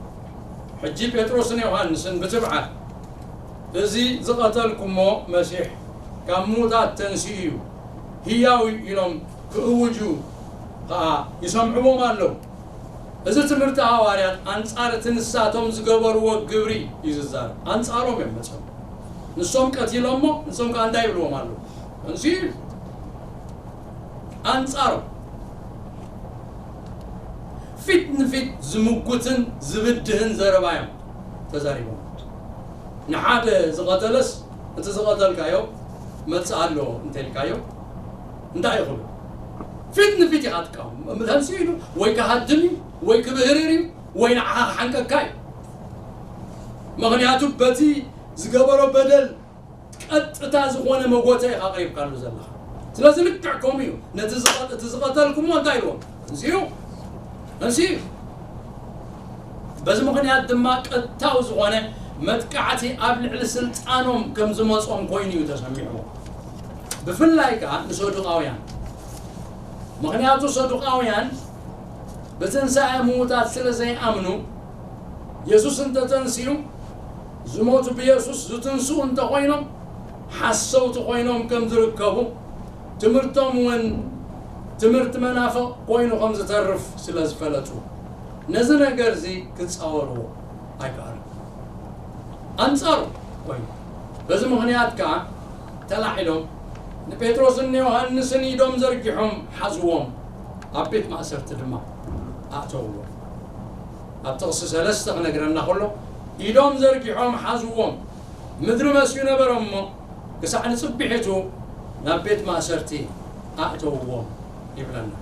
ሕጂ ጴጥሮስን ዮሃንስን ብትብዓት እዚ ዝቐተልኩሞ መሲሕ ካብ ምዉታት ተንሲኡ እዩ፣ ህያው እዩ ኢሎም ክእውጁ ኸኣ ይሰምዕዎም ኣለዉ። እዚ ትምህርቲ ሃዋርያት ኣንጻር እቲ ንሳቶም ዝገበርዎ ግብሪ እዩ ዝዛረብ። ኣንጻሮም እዮም መጺኦም። ንሶም ቀቲሎሞ ንሶም ከኣ እንታይ ይብልዎም ኣለዉ? እዚ ኣንጻሮም ፊት ንፊት ዝምጉትን ዝብድህን ዘረባ እዮም ተዛሪቦም። ንሓደ ዝቐተለስ እቲ ዝቐተልካዮ መጽእ ኣሎ እንተልካዮ እንታይ ይኽብል? ፊት ንፊት ኢኻ ትቃወም። ተንሲኡ ኢሉ ወይ ክሃድም እዩ ወይ ክብህርር እዩ ወይ ንዓኻ ክሓንቀካ እዩ። ምኽንያቱ በቲ ዝገበሮ በደል ቀጥታ ዝኾነ መጎተ ኢኻ ኣቕሪብካሉ ዘለኻ። ስለዚ ልክዕ ከምኡ እዩ። ነቲ ዝቐ- እቲ ዝቐተልኩሞ እንታይ ኢልዎም? እንስዩ እንስዩ። በዚ ምኽንያት ድማ ቀጥታዊ ዝኾነ መጥቃዕቲ ኣብ ልዕሊ ስልጣኖም ከም ዝመጾም ኮይኑ እዩ ተሰሚዕዎ። ብፍላይ ከኣ ንሰዱቃውያን። ምኽንያቱ ሰዱቃውያን ብትንሳኤ ምዉታት ስለ ዘይኣምኑ፣ የሱስ እንተተንሲኡ፣ ዝሞቱ ብየሱስ ዝትንስኡ እንተኾይኖም፣ ሓሰውቲ ኮይኖም ከም ዝርከቡ፣ ትምህርቶም እውን ትምህርቲ መናፍቕ ኮይኑ ከም ዝተርፍ ስለ ዝፈለጡ፣ ነዚ ነገር እዚ ክጻወርዎ ኣይከኣሉን። ኣንጻሩ ኮይኑ፣ በዚ ምኽንያት ከኣ ተላዒሎም ንጴጥሮስን ንዮሃንስን ኢዶም ዘርጊሖም ሓዝዎም፣ ኣብ ቤት ማእሰርቲ ድማ ኣእተውዎም። ኣብ ጥቕሲ ሰለስተ ክነግረና ከሎ፣ ኢዶም ዘርጊሖም ሓዝዎም፣ ምድሪ መስዩ ነበረ እሞ፣ ክሳዕ ንጽቢሒቱ ናብ ቤት ማእሰርቲ ኣእተውዎም ይብለና።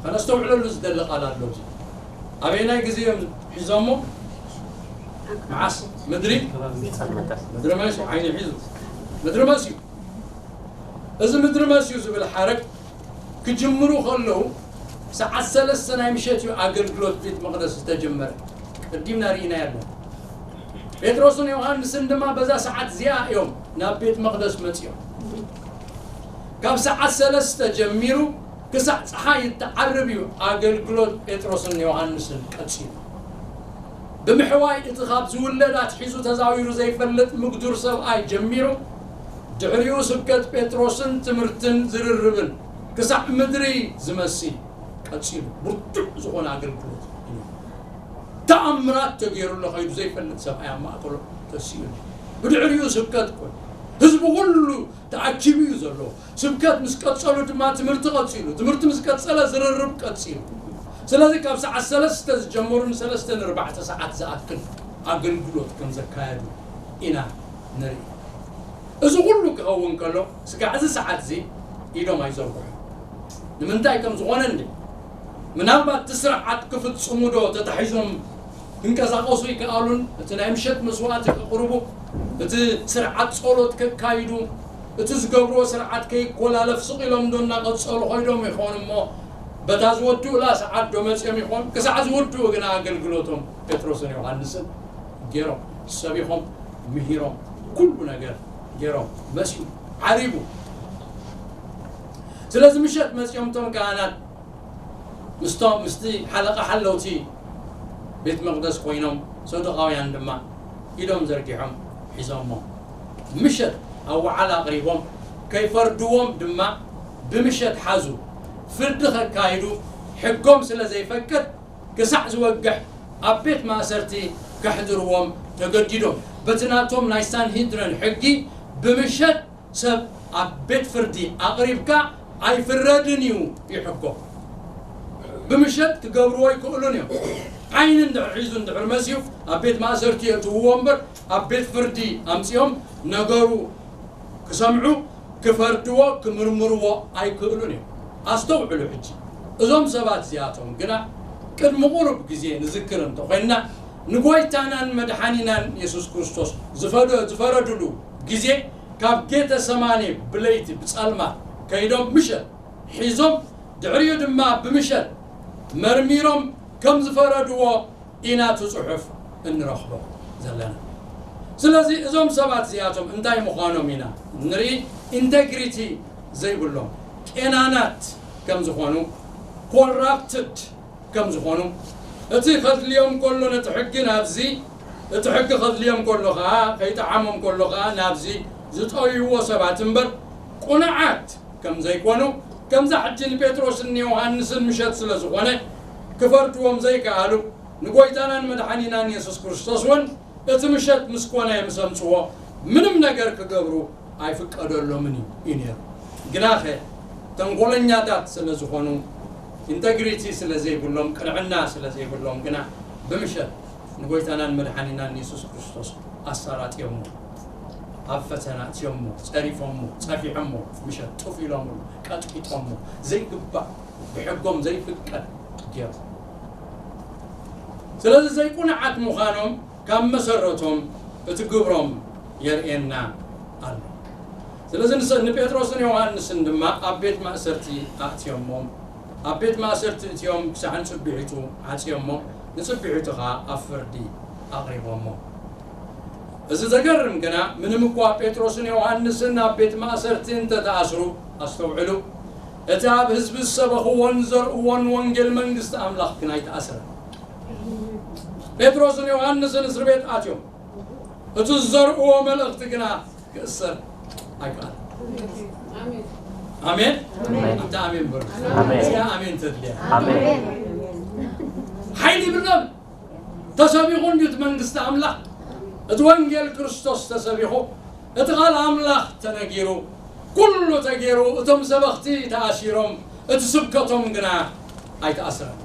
ከነስተውዕለሉ ዝደሊ ቃል ኣሎ። እዚ ኣበየናይ ግዜ እዮም ሒዞሞ? መዓስ? ምድሪ ምድሪ መስዩ ዓይኒ ሒዙ፣ ምድሪ መስዩ። እዚ ምድሪ መስዩ ዝብል ሓረግ ክጅምሩ ከለዉ፣ ሰዓት ሰለስተ ናይ ምሸት እዩ ኣገልግሎት ቤት መቕደስ ዝተጀመረ። ቅዲምና ርኢናዮ ኣለና። ጴጥሮስን ዮሃንስን ድማ በዛ ሰዓት እዚኣ እዮም ናብ ቤት መቕደስ መጺኦም። ካብ ሰዓት ሰለስተ ጀሚሩ ክሳዕ ጸሓይ እትዓርብ እዩ ኣገልግሎት ጴጥሮስን ዮሃንስን ቀጺሉ። ብምሕዋይ እቲ ካብ ዝውለድ ኣትሒዙ ተዛዊሩ ዘይፈልጥ ምጉዱር ሰብኣይ ጀሚሩ፣ ድሕሪኡ ስብከት ጴጥሮስን ትምህርትን ዝርርብን ክሳዕ ምድሪ ዝመሲ ቀጺሉ። ብርቱዕ ዝኾነ ኣገልግሎት እዩ። ተኣምራት ተገይሩ ኣሎ፣ ከይዱ ዘይፈልጥ ሰብኣይ ኣብ ማእከሎም ተሲኡ ኣሎ። ብድሕሪኡ ስብከት ኮይኑ ህዝቢ ኩሉ ተኣኪቡ እዩ ዘሎ። ስብከት ምስ ቀጸሉ ድማ ትምህርቲ ቀጺሉ፣ ትምህርቲ ምስ ቀጸለ ዝርርብ ቀጺሉ። ስለዚ ካብ ሰዓት ሰለስተ ዝጀመሩ ንሰለስተ ንርባዕተ ሰዓት ዝኣክል ኣገልግሎት ከም ዘካየዱ ኢና ንርኢ። እዚ ኩሉ ክኸውን ከሎ፣ ስጋዕ እዚ ሰዓት እዚ ኢዶም ኣይዘርግሑ። ንምንታይ ከም ዝኾነ እንዲ፣ ምናልባት እቲ ስርዓት ክፍጽሙ ዶ ተታሒዞም ክንቀሳቐሱ ይከኣሉን፣ እቲ ናይ ምሸት መስዋዕቲ ከቕርቡ፣ እቲ ስርዓት ጸሎት ከካይዱ፣ እቲ ዝገብርዎ ስርዓት ከይኮላለፍ ስቕ ኢሎም ዶ እናቐጸሉ ኮይዶም ይኾን እሞ፣ በታ ዝወድኡላ ሰዓት ዶ መጺኦም ይኾን? ክሳዕ ዝወድኡ ግና ኣገልግሎቶም ጴጥሮስን ዮሃንስን ገይሮም፣ ሰቢኾም፣ ምሂሮም፣ ኩሉ ነገር ገይሮም፣ መሲሉ፣ ዓሪቡ። ስለዚ ምሸት መጺኦም እቶም ካህናት ምስቶም፣ ምስቲ ሓለቓ ሓለውቲ ቤት መቕደስ ኮይኖም፣ ሰዱቃውያን ድማ ኢዶም ዘርጊሖም ሒዞሞ። ምሸት ኣዋዓላ ኣቕሪቦም፣ ከይፈርድዎም ድማ ብምሸት ሓዙ። ፍርዲ ከካይዱ ሕጎም ስለ ዘይፈቅድ፣ ክሳዕ ዝወግሕ ኣብ ቤት ማእሰርቲ ከሕድርዎም ተገዲዶም። በቲ ናቶም ናይ ሳንሂድረን ሕጊ፣ ብምሸት ሰብ ኣብ ቤት ፍርዲ ኣቕሪብካ ኣይፍረድን እዩ ይሕጎ። ብምሸት ክገብርዎ ኣይክእሉን እዮም። ዓይኒ እንድሕር ሒዙ እንድሕር መስዩ፣ ኣብ ቤት ማእሰርቲ የእትውዎ እምበር፣ ኣብ ቤት ፍርዲ ኣምጺኦም ነገሩ ክሰምዑ፣ ክፈርድዎ፣ ክምርምርዎ ኣይክእሉን እዮም። ኣስተውዕሉ ሕጂ። እዞም ሰባት እዚኣቶም ግና ቅድሚ ቁሩብ ግዜ ንዝክር እንተኾይንና፣ ንጎይታናን መድሓኒናን የሱስ ክርስቶስ ዝፈደ-፣ ዝፈረድሉ ግዜ፣ ካብ ጌተ ሰማኔ ብለይቲ ብጸልማት ከይዶም ምሸት ሒዞም፣ ድሕሪኡ ድማ ብምሸት መርሚሮም ከም ዝፈረድዎ ኢና እቲ ጽሑፍ እንረኽቦ ዘለና። ስለዚ እዞም ሰባት እዚኣቶም እንታይ ምዃኖም ኢና ንርኢ። ኢንተግሪቲ ዘይብሎም፣ ቄናናት ከም ዝኾኑ፣ ኮራፕትድ ከም ዝኾኑ፣ እቲ ከድልዮም ከሎ ነቲ ሕጊ ናብዚ፣ እቲ ሕጊ ከድልዮም ከሎ ኸኣ፣ ከይጠዓሞም ከሎ ኸኣ ናብዚ ዝጠውይዎ ሰባት እምበር፣ ቁኑዓት ከም ዘይኮኑ፣ ከምዛ ሕጂ ንጴጥሮስን ንዮሃንስን ምሸት ስለ ዝኾነ፣ ክፈርድዎም ዘይከኣሉ፣ ንጎይታናን መድሓኒናን የሱስ ክርስቶስ እውን እቲ ምሸት ምስ ኮነ ምስ ኣምጽዎ፣ ምንም ነገር ክገብሩ ኣይፍቀደሎምን እዩ፣ እዩ ነይሩ። ግናኸ ተንኮለኛታት ስለ ዝኾኑ፣ ኢንተግሪቲ ስለ ዘይብሎም፣ ቅንዕና ስለ ዘይብሎም ግና፣ ብምሸት ንጎይታናን መድሓኒናን የሱስ ክርስቶስ ኣሳራጥዮሞ፣ ኣብ ፈተና እትዮሞ፣ ጸሪፎሞ፣ ጸፊሖሞ፣ ምሸት ጡፍ ኢሎምሉ፣ ቀጥቂጦሞ፣ ዘይግባእ፣ ብሕጎም ዘይፍቀድ ገይሩ። ስለዚ ዘይቁኑዓት ምዃኖም ካብ መሰረቶም እቲ ግብሮም የርእየና ኣሎ። ስለዚ ንሰ-፣ ንጴጥሮስን ዮሃንስን ድማ ኣብ ቤት ማእሰርቲ ኣእትዮሞም። ኣብ ቤት ማእሰርቲ እትዮም ክሳዕ ንጽቢሒቱ ዓጽዮሞ፣ ንጽቢሒቱ ኸኣ ኣብ ፍርዲ ኣቕሪቦሞ። እዚ ዘገርም ግና፣ ምንም እኳ ጴጥሮስን ዮሃንስን ኣብ ቤት ማእሰርቲ እንተተኣስሩ፣ ኣስተውዕሉ፣ እቲ ኣብ ህዝቢ ዝሰበኽዎን ዘርእዎን ወንጌል መንግስቲ ኣምላኽ ግን ኣይተኣስረን። ጴጥሮስን ዮሃንስን እስር ቤት ኣትዮም፣ እቲ ዝዘርእዎ መልእኽቲ ግና ክእሰር ኣይከኣለን። ኣሜን። ኣሜን። ኣንታ ኣሜን በሉ። ኣሜን። እዚኣ ኣሜን ተድልያ። ኣሜን። ሓይሊ ይብሎም። ተሰቢኹ እንድዩ እቲ መንግስቲ ኣምላኽ። እቲ ወንጌል ክርስቶስ ተሰቢኹ፣ እቲ ቃል ኣምላኽ ተነጊሩ፣ ኩሉ ተገይሩ፣ እቶም ሰበኽቲ ተኣሲሮም፣ እቲ ስብከቶም ግና ኣይተኣስረን።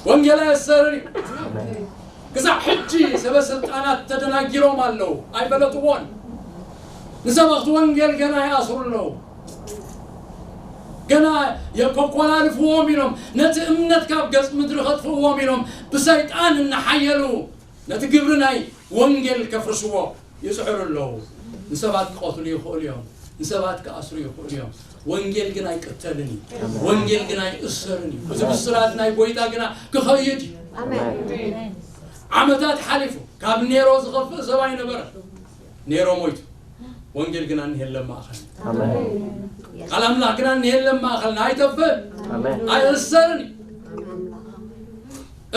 ወንጌል ኣየሰርር እዩ። ክሳብ ሕጂ ሰበ ስልጣናት ተደናጊሮም ኣለዉ፣ ኣይፈለጥዎን። ንሰበኽቲ ወንጌል ገና ይኣስሩ ኣለዉ። ገና የኮኮላልፍዎም ኢሎም፣ ነቲ እምነት ካብ ገጽ ምድሪ ከጥፍእዎም ኢሎም፣ ብሰይጣን እናሓየሉ ነቲ ግብሪ ናይ ወንጌል ከፍርስዎ ይጽዕሩ ኣለዉ። ንሰባት ክቐትሉ ይኽእሉ እዮም፣ ንሰባት ክኣስሩ ይኽእሉ እዮም። ወንጌል ግን ኣይቅተልን እዩ። ወንጌል ግን ኣይእሰርን እዩ። እዚ ብስራት ናይ ጎይታ ግና ክኸይድ እዩ። ዓመታት ሓሊፉ፣ ካብ ኔሮ ዝኸፍእ ሰብ ኣይነበረን። ኔሮ ሞይቱ፣ ወንጌል ግና እንሄለን ማእኸል። ቃል ኣምላኽ ግና እንሄለን ማእኸልና ኣይጠፍእን፣ ኣይእሰርን እዩ።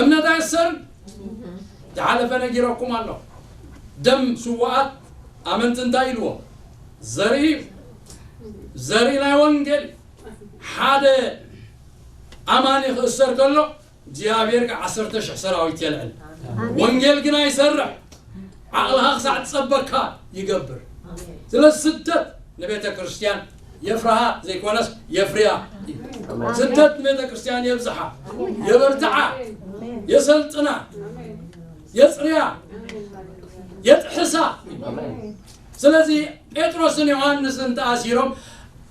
እምነት ኣይእሰርን። ዝሓለፈ ነጊረኩም ኣሎ። ደም ስዋኣት ኣመንቲ እንታይ ኢልዎ? ዘርኢ እዩ። ዘርኢ ናይ ወንጌል። ሓደ ኣማኒ ክእሰር ከሎ፣ እግዚኣብሔር ከ ዓሰርተ ሽሕ ሰራዊት የልዕል። ወንጌል ግና ይሰርሕ። ዓቕልኻ ክሳዕ ዝጸበካ ይገብር። ስለዚ ስደት ንቤተ ክርስቲያን የፍርሃ ዘይኮነስ የፍርያ። ስደት ንቤተ ክርስቲያን የብዝሓ፣ የበርትዓ፣ የሰልጥና፣ የጽርያ፣ የጥሕሳ። ስለዚ ጴጥሮስን ዮሃንስን ተኣሲሮም፣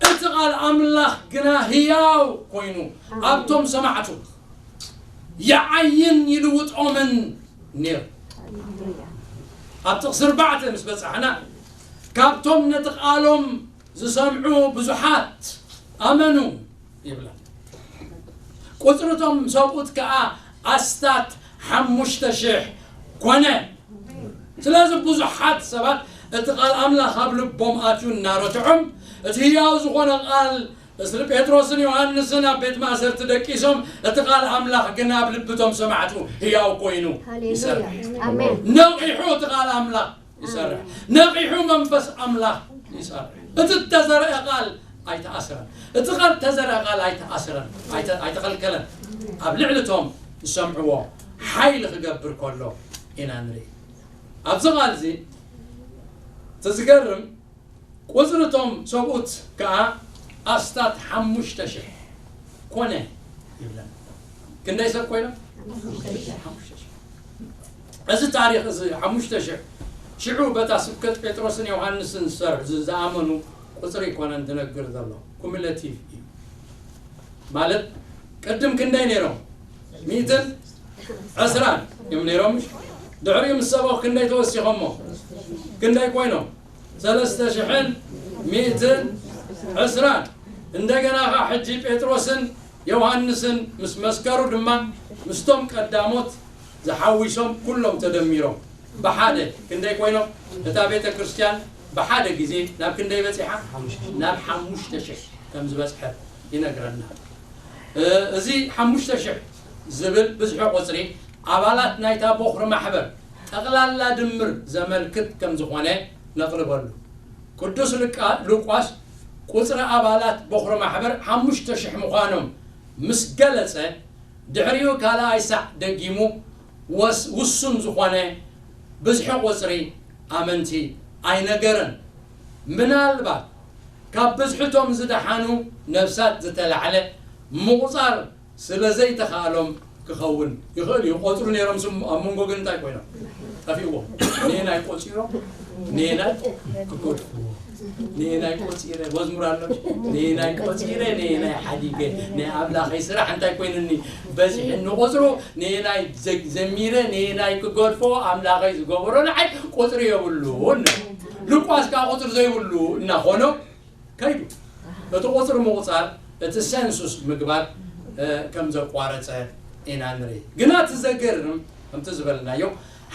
እቲ ቃል ኣምላኽ ግና ህያው ኮይኑ ኣብቶም ሰማዕቱ ይዓይን ይልውጦምን ነይሩ። ኣብ ጥቕሲ ኣርባዕተ ምስ በጻሕና፣ ካብቶም ነቲ ቃሎም ዝሰምዑ ብዙሓት ኣመኑ ይብላ። ቁጽሪ እቶም ሰብኡት ከኣ ኣስታት ሓሙሽተ ሽሕ ኮነ። ስለዚ ብዙሓት ሰባት እቲ ቃል ኣምላኽ ኣብ ልቦም ኣትዩ እናረትዖም፣ እቲ ህያው ዝኾነ ቃል፣ እስሊ ጴጥሮስን ዮሃንስን ኣብ ቤት ማእሰርቲ ደቂሶም፣ እቲ ቃል ኣምላኽ ግን ኣብ ልብቶም ሰማዕቱ ህያው ኮይኑ ሃሌሉያ። ይሰርሕ። ኣሜን። ነቒሑ እቲ ቃል ኣምላኽ ይሰርሕ። ነቒሑ መንፈስ ኣምላኽ ይሰርሕ። እቲ እተዘርአ ቃል ኣይተኣስረን። እቲ ቃል እተዘርአ ቃል ኣይተኣስረን፣ ኣይተ-፣ ኣይተኸልከለን። ኣብ ልዕሊ እቶም ዝሰምዕዎ ሓይሊ ክገብር ከሎ ኢና ንርኢ። ኣብዚ ቃል እዚ እቲ ዝገርም፣ ቁጽሪ እቶም ሰብኡት ከኣ ኣስታት ሓሙሽተ ሽሕ ኮነ ይብለና። ክንደይ ሰብ ኮይኖም? ሓሙሽተ ሽሕ። እዚ ታሪኽ እዚ ሓሙሽተ ሽሕ፣ ሽዑ በታ ስብከት ጴጥሮስን ዮሃንስን ዝሰርሕ ዝ-፣ ዝኣመኑ ቁጽሪ ኣይኮነን ዝነግር ዘሎ፣ ኩሙሌቲቭ እዩ። ማለት ቅድም ክንደይ ነይሮም? ሚእትን ዕስራን እዮም ነይሮም። ድሕሪኡ ምስ ሰበኹ ክንደይ ተወሲኾሞ? ክንደይ ኮይኖም? ሰለስተ ሽሕን ሚእትን ዕስራን። እንደገና ኸዓ ሕጂ ጴጥሮስን ዮሃንስን ምስ መስከሩ ድማ፣ ምስቶም ቀዳሞት ዝሓዊሶም ኩሎም ተደሚሮም ብሓደ ክንደይ ኮይኖም? እታ ቤተ ክርስቲያን ብሓደ ግዜ ናብ ክንደይ በጺሓ? ናብ ሓሙሽተ ሽሕ ከም ዝበጽሐት ይነግረና። እ፣ እዚ ሓሙሽተ ሽሕ ዝብል ብዝሒ ቁጽሪ ኣባላት ናይታ ቦኽሪ ማሕበር ጠቕላላ ድምር ዘመልክት ከም ዝኾነ ነቕርበሉ። ቅዱስ ልቃ-፣ ሉቃስ ቁጽሪ ኣባላት ቦኽሪ ማሕበር ሓሙሽተ ሽሕ ምዃኖም ምስ ገለጸ፣ ድሕሪኡ ካልኣይ ሳዕ ደጊሙ ወስ-፣ ውሱን ዝኾነ ብዝሒ ቁጽሪ ኣመንቲ ኣይነገረን። ምናልባት ካብ ብዝሕቶም ዝደሓኑ ነፍሳት ዝተላዕለ ምቑጻር ስለ ዘይተኻእሎም ክኸውን ይኽእል እዩ። ቆጽሩ ነይሮም ስም-፣ ኣብ መንጎ ግን እንታይ ኮይኖም? ጠፊእዎም። ነየናይ ቆጺሮም፣ ነየናይ ክገድፍዎ። ነየናይ ቆጺረ፣ መዝሙር ኣሎ። ነየናይ ቆጺረ፣ ነየናይ ሓዲገ፣ ናይ ኣምላኸይ ስራሕ እንታይ ኮይኑኒ? በዚሕኒ ቁጽሩ፣ ነየናይ ዘ-፣ ዘሚረ፣ ነየናይ ክገድፎ፣ ኣምላኸይ ዝገበሮ ንዓይ ቁጽሪ የብሉን። ሉቃስ ከኣ ቁጽሪ ዘይብሉ እናኾኖ ከይዱ። እቲ ቁጽሪ ምቑጻር፣ እቲ ሴንሱስ ምግባር፣ እ፣ ከም ዘቋረጸ ኢና ንርኢ። ግና እቲ ዘገርም፣ ከምቲ ዝበልናዮ፣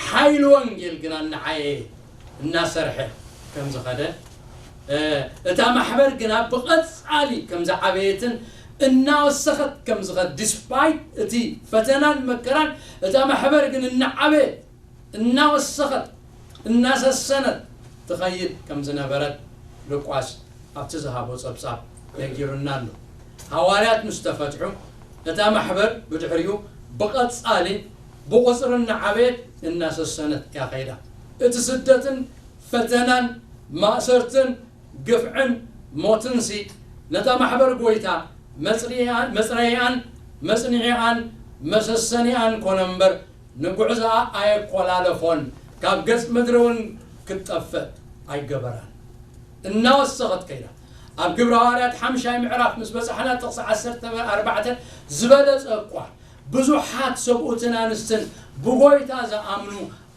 ሓይሊ ወንጌል ግና እናዓየ እናሰርሐ ከም ዝኸደ፣ እ፣ እታ ማሕበር ግና ብቐጻሊ ከም ዝዓበየትን እናወሰኸት ከም ዝኸድ፣ ዲስፓይት እቲ ፈተናን መከራን፣ እታ ማሕበር ግን እናዓበየት፣ እናወሰኸት፣ እናሰሰነት ትኸይድ ከም ዝነበረት ሉቃስ ኣብቲ ዝሃቦ ጸብጻብ ነጊሩና ኣሎ። ሃዋርያት ምስ ተፈትሑ፣ እታ ማሕበር ብድሕሪኡ ብቐጻሊ ብቑጽሪ እናዓበየት እናሰሰነት እያ ኸይዳ። እቲ ስደትን ፈተናን ማእሰርትን ግፍዕን ሞትንሲ ነታ ማሕበር ጐይታ መጽሪያን-፣ መጽረይኣን መጽንዒኣን መሰሰኒኣን ኮነ እምበር፣ ንጉዕዞኣ ኣየኮላለፎን፣ ካብ ገጽ ምድሪ እውን ክትጠፍእ ኣይገበራን። እናወሰኸት ከይዳ። ኣብ ግብረ ሃዋርያት ሓምሻይ ምዕራፍ ምስ በጻሕና፣ ጥቕሲ ዓሰርተ ኣርባዕተ ዝበለጸ እኳ፣ ብዙሓት ሰብኡትን ኣንስትን ብጎይታ ዝኣምኑ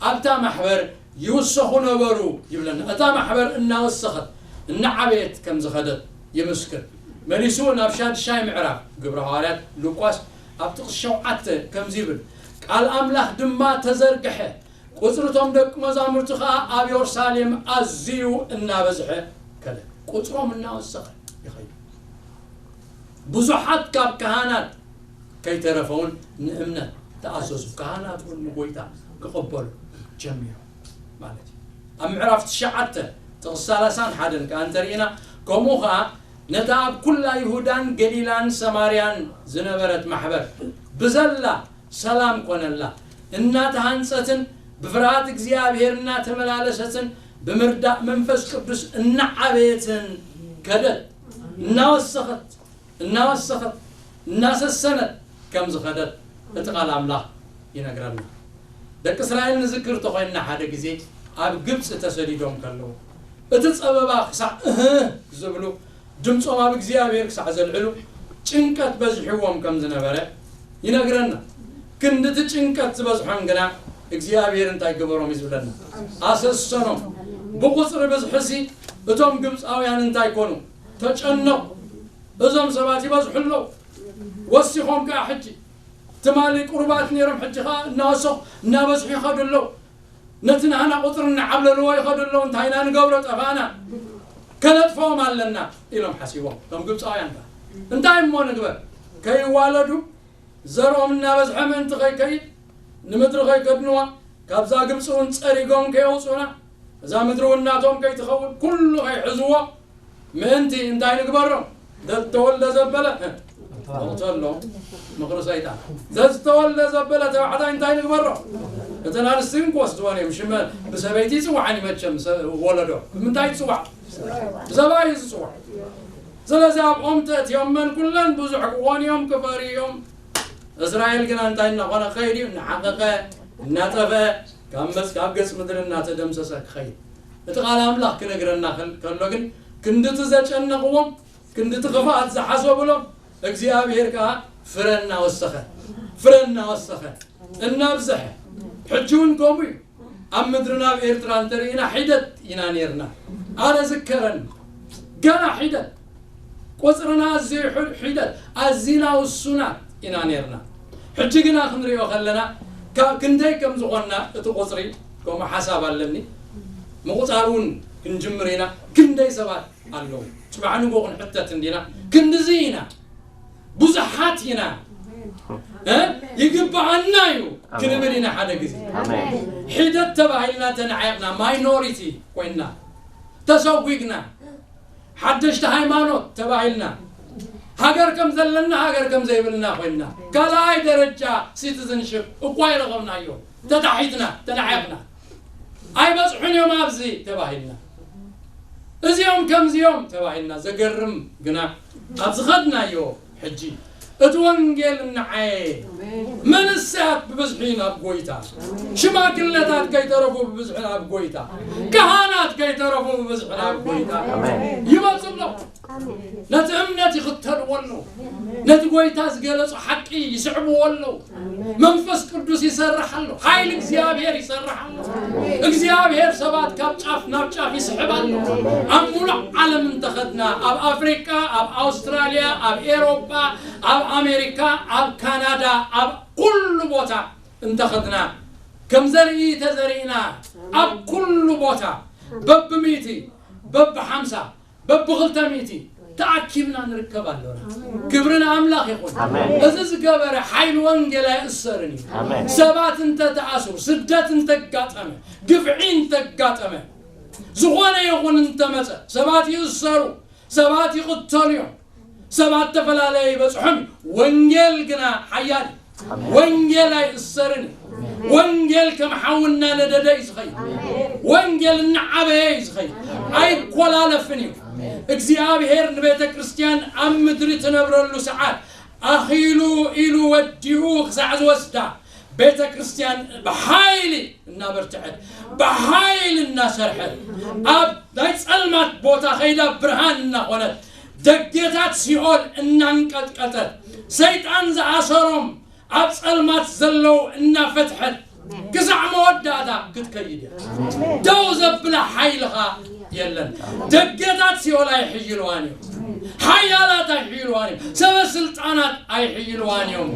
ኣብታ ማሕበር ይውሰኹ ነበሩ ይብለና። እታ ማሕበር እናወሰኸት፣ እናዓበየት ከም ዝኸደት ይምስክር። መሊሱ ናብ ሻድሻይ ምዕራፍ ግብረ ሃዋርያት ሉቃስ ኣብ ጥቕሲ ሸውዓተ ከምዚ ይብል፣ ቃል ኣምላኽ ድማ ተዘርግሐ፣ ቁጽሪ እቶም ደቂ መዛሙርቲ ኸኣ ኣብ የሩሳሌም ኣዝዩ እናበዝሐ ከደ። ቁጽሮም እናወሰኸ ይኸይድ። ብዙሓት ካብ ካህናት ከይተረፈውን ንእምነት ተኣዘዙ። ካህናት እውን ንጎይታ ክቕበሉ ጀሚሮም ማለት እዩ። ኣብ ምዕራፍ ትሽዓተ ጥቕሲ ሰላሳን ሓደን ከኣ እንተርኢና፣ ከምኡ ኸኣ ነታ ኣብ ኩላ ይሁዳን ገሊላን ሰማርያን ዝነበረት ማሕበር ብዘላ ሰላም ኮነላ። እናተሃንጸትን ብፍርሃት እግዚኣብሔር እናተመላለሰትን ብምርዳእ መንፈስ ቅዱስ እናዓበየትን ከደት። እናወሰኸት፣ እናወሰኸት፣ እናሰሰነት ከም ዝኸደት እቲ ቃል ኣምላኽ ይነግረና። ደቂ እስራኤል ንዝክር ተኾይንና፣ ሓደ ግዜ ኣብ ግብጺ ተሰዲዶም ከለዉ፣ እቲ ጸበባ ክሳዕ እህ ዝብሉ፣ ድምጾም ኣብ እግዚኣብሔር ክሳዕ ዘልዕሉ፣ ጭንቀት በዚሕዎም ከም ዝነበረ ይነግረና። ክንድቲ ጭንቀት ዝበዝሖም ግና እግዚኣብሔር እንታይ ገበሮም እዩ ዝብለና? ኣሰሰኖም። ብቑጽሪ ብዝሕሲ እቶም ግብጻውያን እንታይ ኮኑ? ተጨነቑ። እዞም ሰባት ይበዝሑ ኣለዉ። ወሲኾም ከኣ ሕጂ፣ ትማሊ ቁሩባት ነይሮም፣ ሕጂ ኸኣ እናወሰኹ፣ እናበዝሑ ይኸዱ ኣለዉ። ነቲ ናህና ቁጽሪ እናዓብለልዎ ይኸዱ ኣለዉ። እንታይ ኢና ንገብሮ? ጠፋእና። ከነጥፍኦም ኣለና ኢሎም ሓሲቦም። እቶም ግብጻውያን ከኣ፣ እንታይ እሞ ንግበር? ከይዋለዱ፣ ዘርኦም እናበዝሐ ምእንቲ ከይከይድ፣ ንምድሪ ከይከድንዋ፣ ካብዛ ግብጺ እውን ጸሪጎም ከየውጹና፣ እዛ ምድሪ እውን ናቶም ከይትኸውን፣ ኩሉ ከይሕዝዎ ምእንቲ እንታይ ንግበሮም? ዘዝተወልደ ዘበለ ንቕተሎ፣ ምኽሪ ሰይጣን። ዘዝተወልደ ዘበለ ተባዕታይ እንታይ ንግበሮ? እተን ኣንስቲ ግን ክወስድወን እዮም። ሽመ ብሰበይቲ ይጽዋዕን ይመቸም፣ ሰ-፣ ወለዶ ብምንታይ ይጽዋዕ? ብሰብኣይ እዩ ዝጽዋዕ። ስለዚ ኣብኦም ተእትዮም መን ኩለን ብዙሕ ክኾኑ እዮም፣ ክፈርዩ እዮም። እስራኤል ግና እንታይ እናኾነ ክኸይድ እዩ? እናሓቐቐ፣ እናጠፍአ፣ ካብ መጽ-፣ ካብ ገጽ ምድሪ እናተደምሰሰ ክኸይድ። እቲ ቃል ኣምላኽ ክነግረና ከል-፣ ከሎ ግን፣ ክንድቲ ዘጨነቕዎም፣ ክንድቲ ክፍኣት ዝሓሰብሎም፣ እግዚኣብሔር ከኣ ፍረ እናወሰኸ፣ ፍረ እናወሰኸ፣ እናብዝሐ፣ ሕጂ እውን ከምኡ እዩ። ኣብ ምድርና ኣብ ኤርትራ እንተርኢና ሒደት ኢና ነይርና። ኣነ ዝከረኒ፣ ገና ሒደት። ቁጽርና ኣዝዩ ሑ-፣ ሒደት፣ ኣዚና ውሱናት ኢና ነይርና። ሕጂ ግና ክንሪኦ ከለና፣ ካብ ክንደይ ከም ዝኾንና እቲ ቁጽሪ፣ ከምኡ ሓሳብ ኣለኒ። ምቑጻር እውን ክንጅምር ኢና። ክንደይ ሰባት ኣለዉ? ጽባሕ ንግሆ ክንሕተት እንዲና። ክንድዚ ኢና። ብዙሓት ኢና። እ? ይግብኣና እዩ ክንብል ኢና ሓደ ግዜ። ኣሜን። ሒደት ተባሂልና ተናዒቕና፣ ማይኖሪቲ ኮይንና፣ ተሰጒግና፣ ሓደሽቲ ሃይማኖት ተባሂልና፣ ሃገር ከም ዘለና፣ ሃገር ከም ዘይብልና ኮይንና፣ ካልኣይ ደረጃ ሲቲዝንሽፕ እኳ ይረኸብናዮ፣ ተታሒትና፣ ተናዒቕና። ኣይበጽሑን እዮም ኣብዚ ተባሂልና። እዚኦም ከምዚኦም ተባሂልና። ዘገርም ግና፣ ኣብ ዝኸድናዮ ሕጂ እቲ ወንጌል እናዓየ፣ መንእሰያት ብብዝሒ ናብ ጐይታ፣ ሽማግለታት ከይተረፉ ብብዝሒ ናብ ጐይታ፣ ካህናት ከይተረፉ ብብዝሒ ናብ ጐይታ ኣሜን። ይመጹ ኣለዉ። ነቲ እምነት ይኽተልዎ ኣለዉ። ነቲ ጐይታ ዝገለጾ ሓቂ ይስዕብዎ ኣለዉ። መንፈስ ቅዱስ ይሰርሕ ኣሎ። ሓይሊ እግዚኣብሔር ይሰርሕ ኣሎ። እግዚኣብሔር ሰባት ካብ ጫፍ ናብ ጫፍ ይስሕብ ኣሎ። ኣብ ሙሉእ ዓለም እንተኸድና፣ ኣብ ኣፍሪቃ፣ ኣብ ኣውስትራልያ፣ ኣብ ኤሮጳ፣ ኣብ ኣሜሪካ፣ ኣብ ካናዳ፣ ኣብ ኩሉ ቦታ እንተኸድና፣ ከም ዘርኢ ተዘሪእና፣ ኣብ ኩሉ ቦታ በብሚእቲ፣ በብሓምሳ፣ በብኽልተ ሚእቲ ተኣኪብና ንርከብ ኣሎና። ክብሪ ንኣምላኽ ይኹን። ኣሜን። እዚ ዝገበረ ሓይሊ ወንጌል ኣይእሰርን እዩ። ኣሜን። ሰባት እንተተኣስሩ፣ ስደት እንተጋጠመ፣ ግፍዒ እንተጋጠመ፣ ዝኾነ ይኹን እንተመጸ፣ ሰባት ይእሰሩ፣ ሰባት ይቕተሉ እዮም። ሰባት ተፈላለየ ይበጽሖም እዩ። ወንጌል ግና ሓያል እዩ። ኣሜን። ወንጌል ኣይእሰርን እዩ። ኣሜን። ወንጌል ከም ሓዊ እናነደደ እዩ ዝኸይድ። ኣሜን። ወንጌል እናዓበየ እዩ ዝኸይድ። ኣሜን። ኣይኮላለፍን እዩ። ኣሜን። እግዚኣብሔር ንቤተ ክርስቲያን ኣብ ምድሪ ትነብረሉ ሰዓት ኣኺሉ ኢሉ ወዲኡ ክሳዕ ዝወስዳ ቤተ ክርስቲያን ብሓይሊ እናበርትዐት፣ ብሓይሊ እናሰርሐት፣ ኣብ ናይ ጸልማት ቦታ ከይዳ ብርሃን እናኾነት፣ ደጌታት ሲኦል እናንቀጥቀጠት፣ ሰይጣን ዝኣሰሮም ኣብ ጸልማት ዘለዉ እናፈትሐት፣ ክሳዕ መወዳእታ ክትከይድ እያ። ደው ዘብላ ሓይልኻ የለን። ደጌታት ሲኦል ኣይሕይልዋን እዮም። ሓያላት ኣይሕይልዋን እዮም። ሰበ ስልጣናት ኣይሕይልዋን እዮም።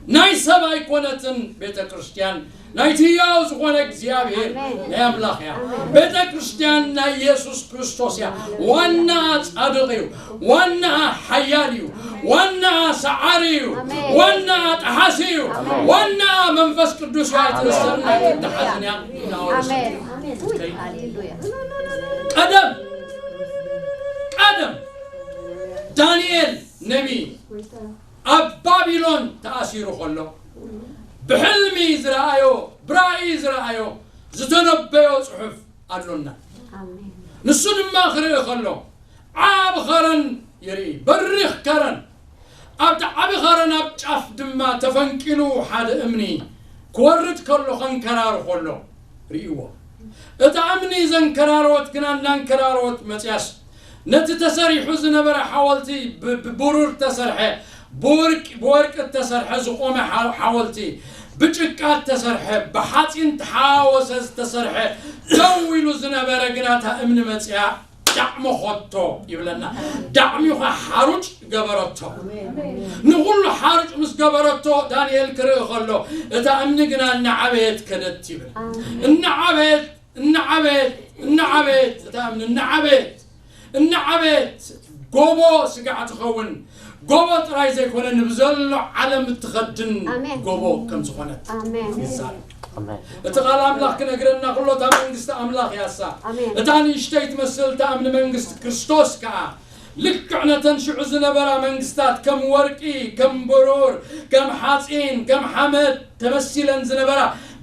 ናይ ሰብ ኣይኮነትን ቤተ ክርስቲያን፣ ናይቲ ህያው ዝኾነ እግዚኣብሔር ኣሜን። ናይ ኣምላኽ እያ። ኣሜን። ቤተ ክርስቲያን ናይ የሱስ ክርስቶስ እያ። ዋናኣ ጻድቕ እዩ። ዋናኣ ሓያል እዩ። ዋናኣ ሰዓሪ እዩ። ኣሜን። ዋናኣ ጠሓሲ እዩ። ኣሜን። ዋናኣ መንፈስ ቅዱስ እያ። ኣይትእሰርን ኣይትተሓዝን እያ። እናወረሰት ኣሜን። እያ። ኣሜን። ሃሌሉያ። ቀደም ቀደም ዳንኤል ነቢይ ኣብ ባቢሎን ተኣሲሩ ከሎ፣ ብሕልሚ ዝረኣዮ፣ ብራእይ ዝረኣዮ፣ ዝተነበዮ ጽሑፍ ኣሎና። ኣሜን። ንሱ ድማ ክርኢ ከሎ፣ ዓቢ ኸረን ይርኢ፣ በሪኽ ከረን። ኣብቲ ዓቢ ኸረን ኣብ ጫፍ ድማ ተፈንቂሉ ሓደ እምኒ ክወርድ ከሎ፣ ከንከራሩ ከሎ ርእይዎ። እታ እምኒ ዘንከራረወት ግና እናንከራረወት መጽያስ፣ ነቲ ተሰሪሑ ዝነበረ ሓወልቲ ብ-፣ ብብሩር ተሰርሐ፣ ብወርቂ፣ ብወርቂ እተሰርሐ ዝቖመ ሓ-፣ ሓወልቲ፣ ብጭቃ እተሰርሐ፣ ብሓጺን ተሓወሰ ዝተሰርሐ፣ ደው ኢሉ ዝነበረ ግና እታ እምኒ መጽያ ዳዕሞ ኾቶ ይብለና። ዳዕሚኻ ሓሩጭ ገበረቶ። ንኹሉ ሓሩጭ ምስ ገበረቶ፣ ዳንኤል ክርኢ ከሎ፣ እታ እምኒ ግና እናዓበየት ከደት ይብል። እናዓበየት፣ እናዓበየት፣ እናዓበየት፣ እታ እምኒ እናዓበየት፣ እናዓበየት፣ ጎቦ ስጋዕ ትኸውን። ጎቦ ጥራይ ዘይኮነ፣ ንብዘሎ ዓለም እትኸድን ኣሜን። ጎቦ ከም ዝኾነት ኣሜን። ይዛረብ። ኣሜን። እቲ ቃል ኣምላኽ ክነግረና ከሎ፣ እታ መንግስቲ ኣምላኽ እያ እሳ። ኣሜን። እታ ንእሽተይ ትመስል እታ እምኒ መንግስቲ ክርስቶስ ከኣ፣ ልክዕ ነተን ሽዑ ዝነበራ መንግስታት፣ ከም ወርቂ፣ ከም ብሩር፣ ከም ሓጺን፣ ከም ሓመድ ተመሲለን ዝነበራ፣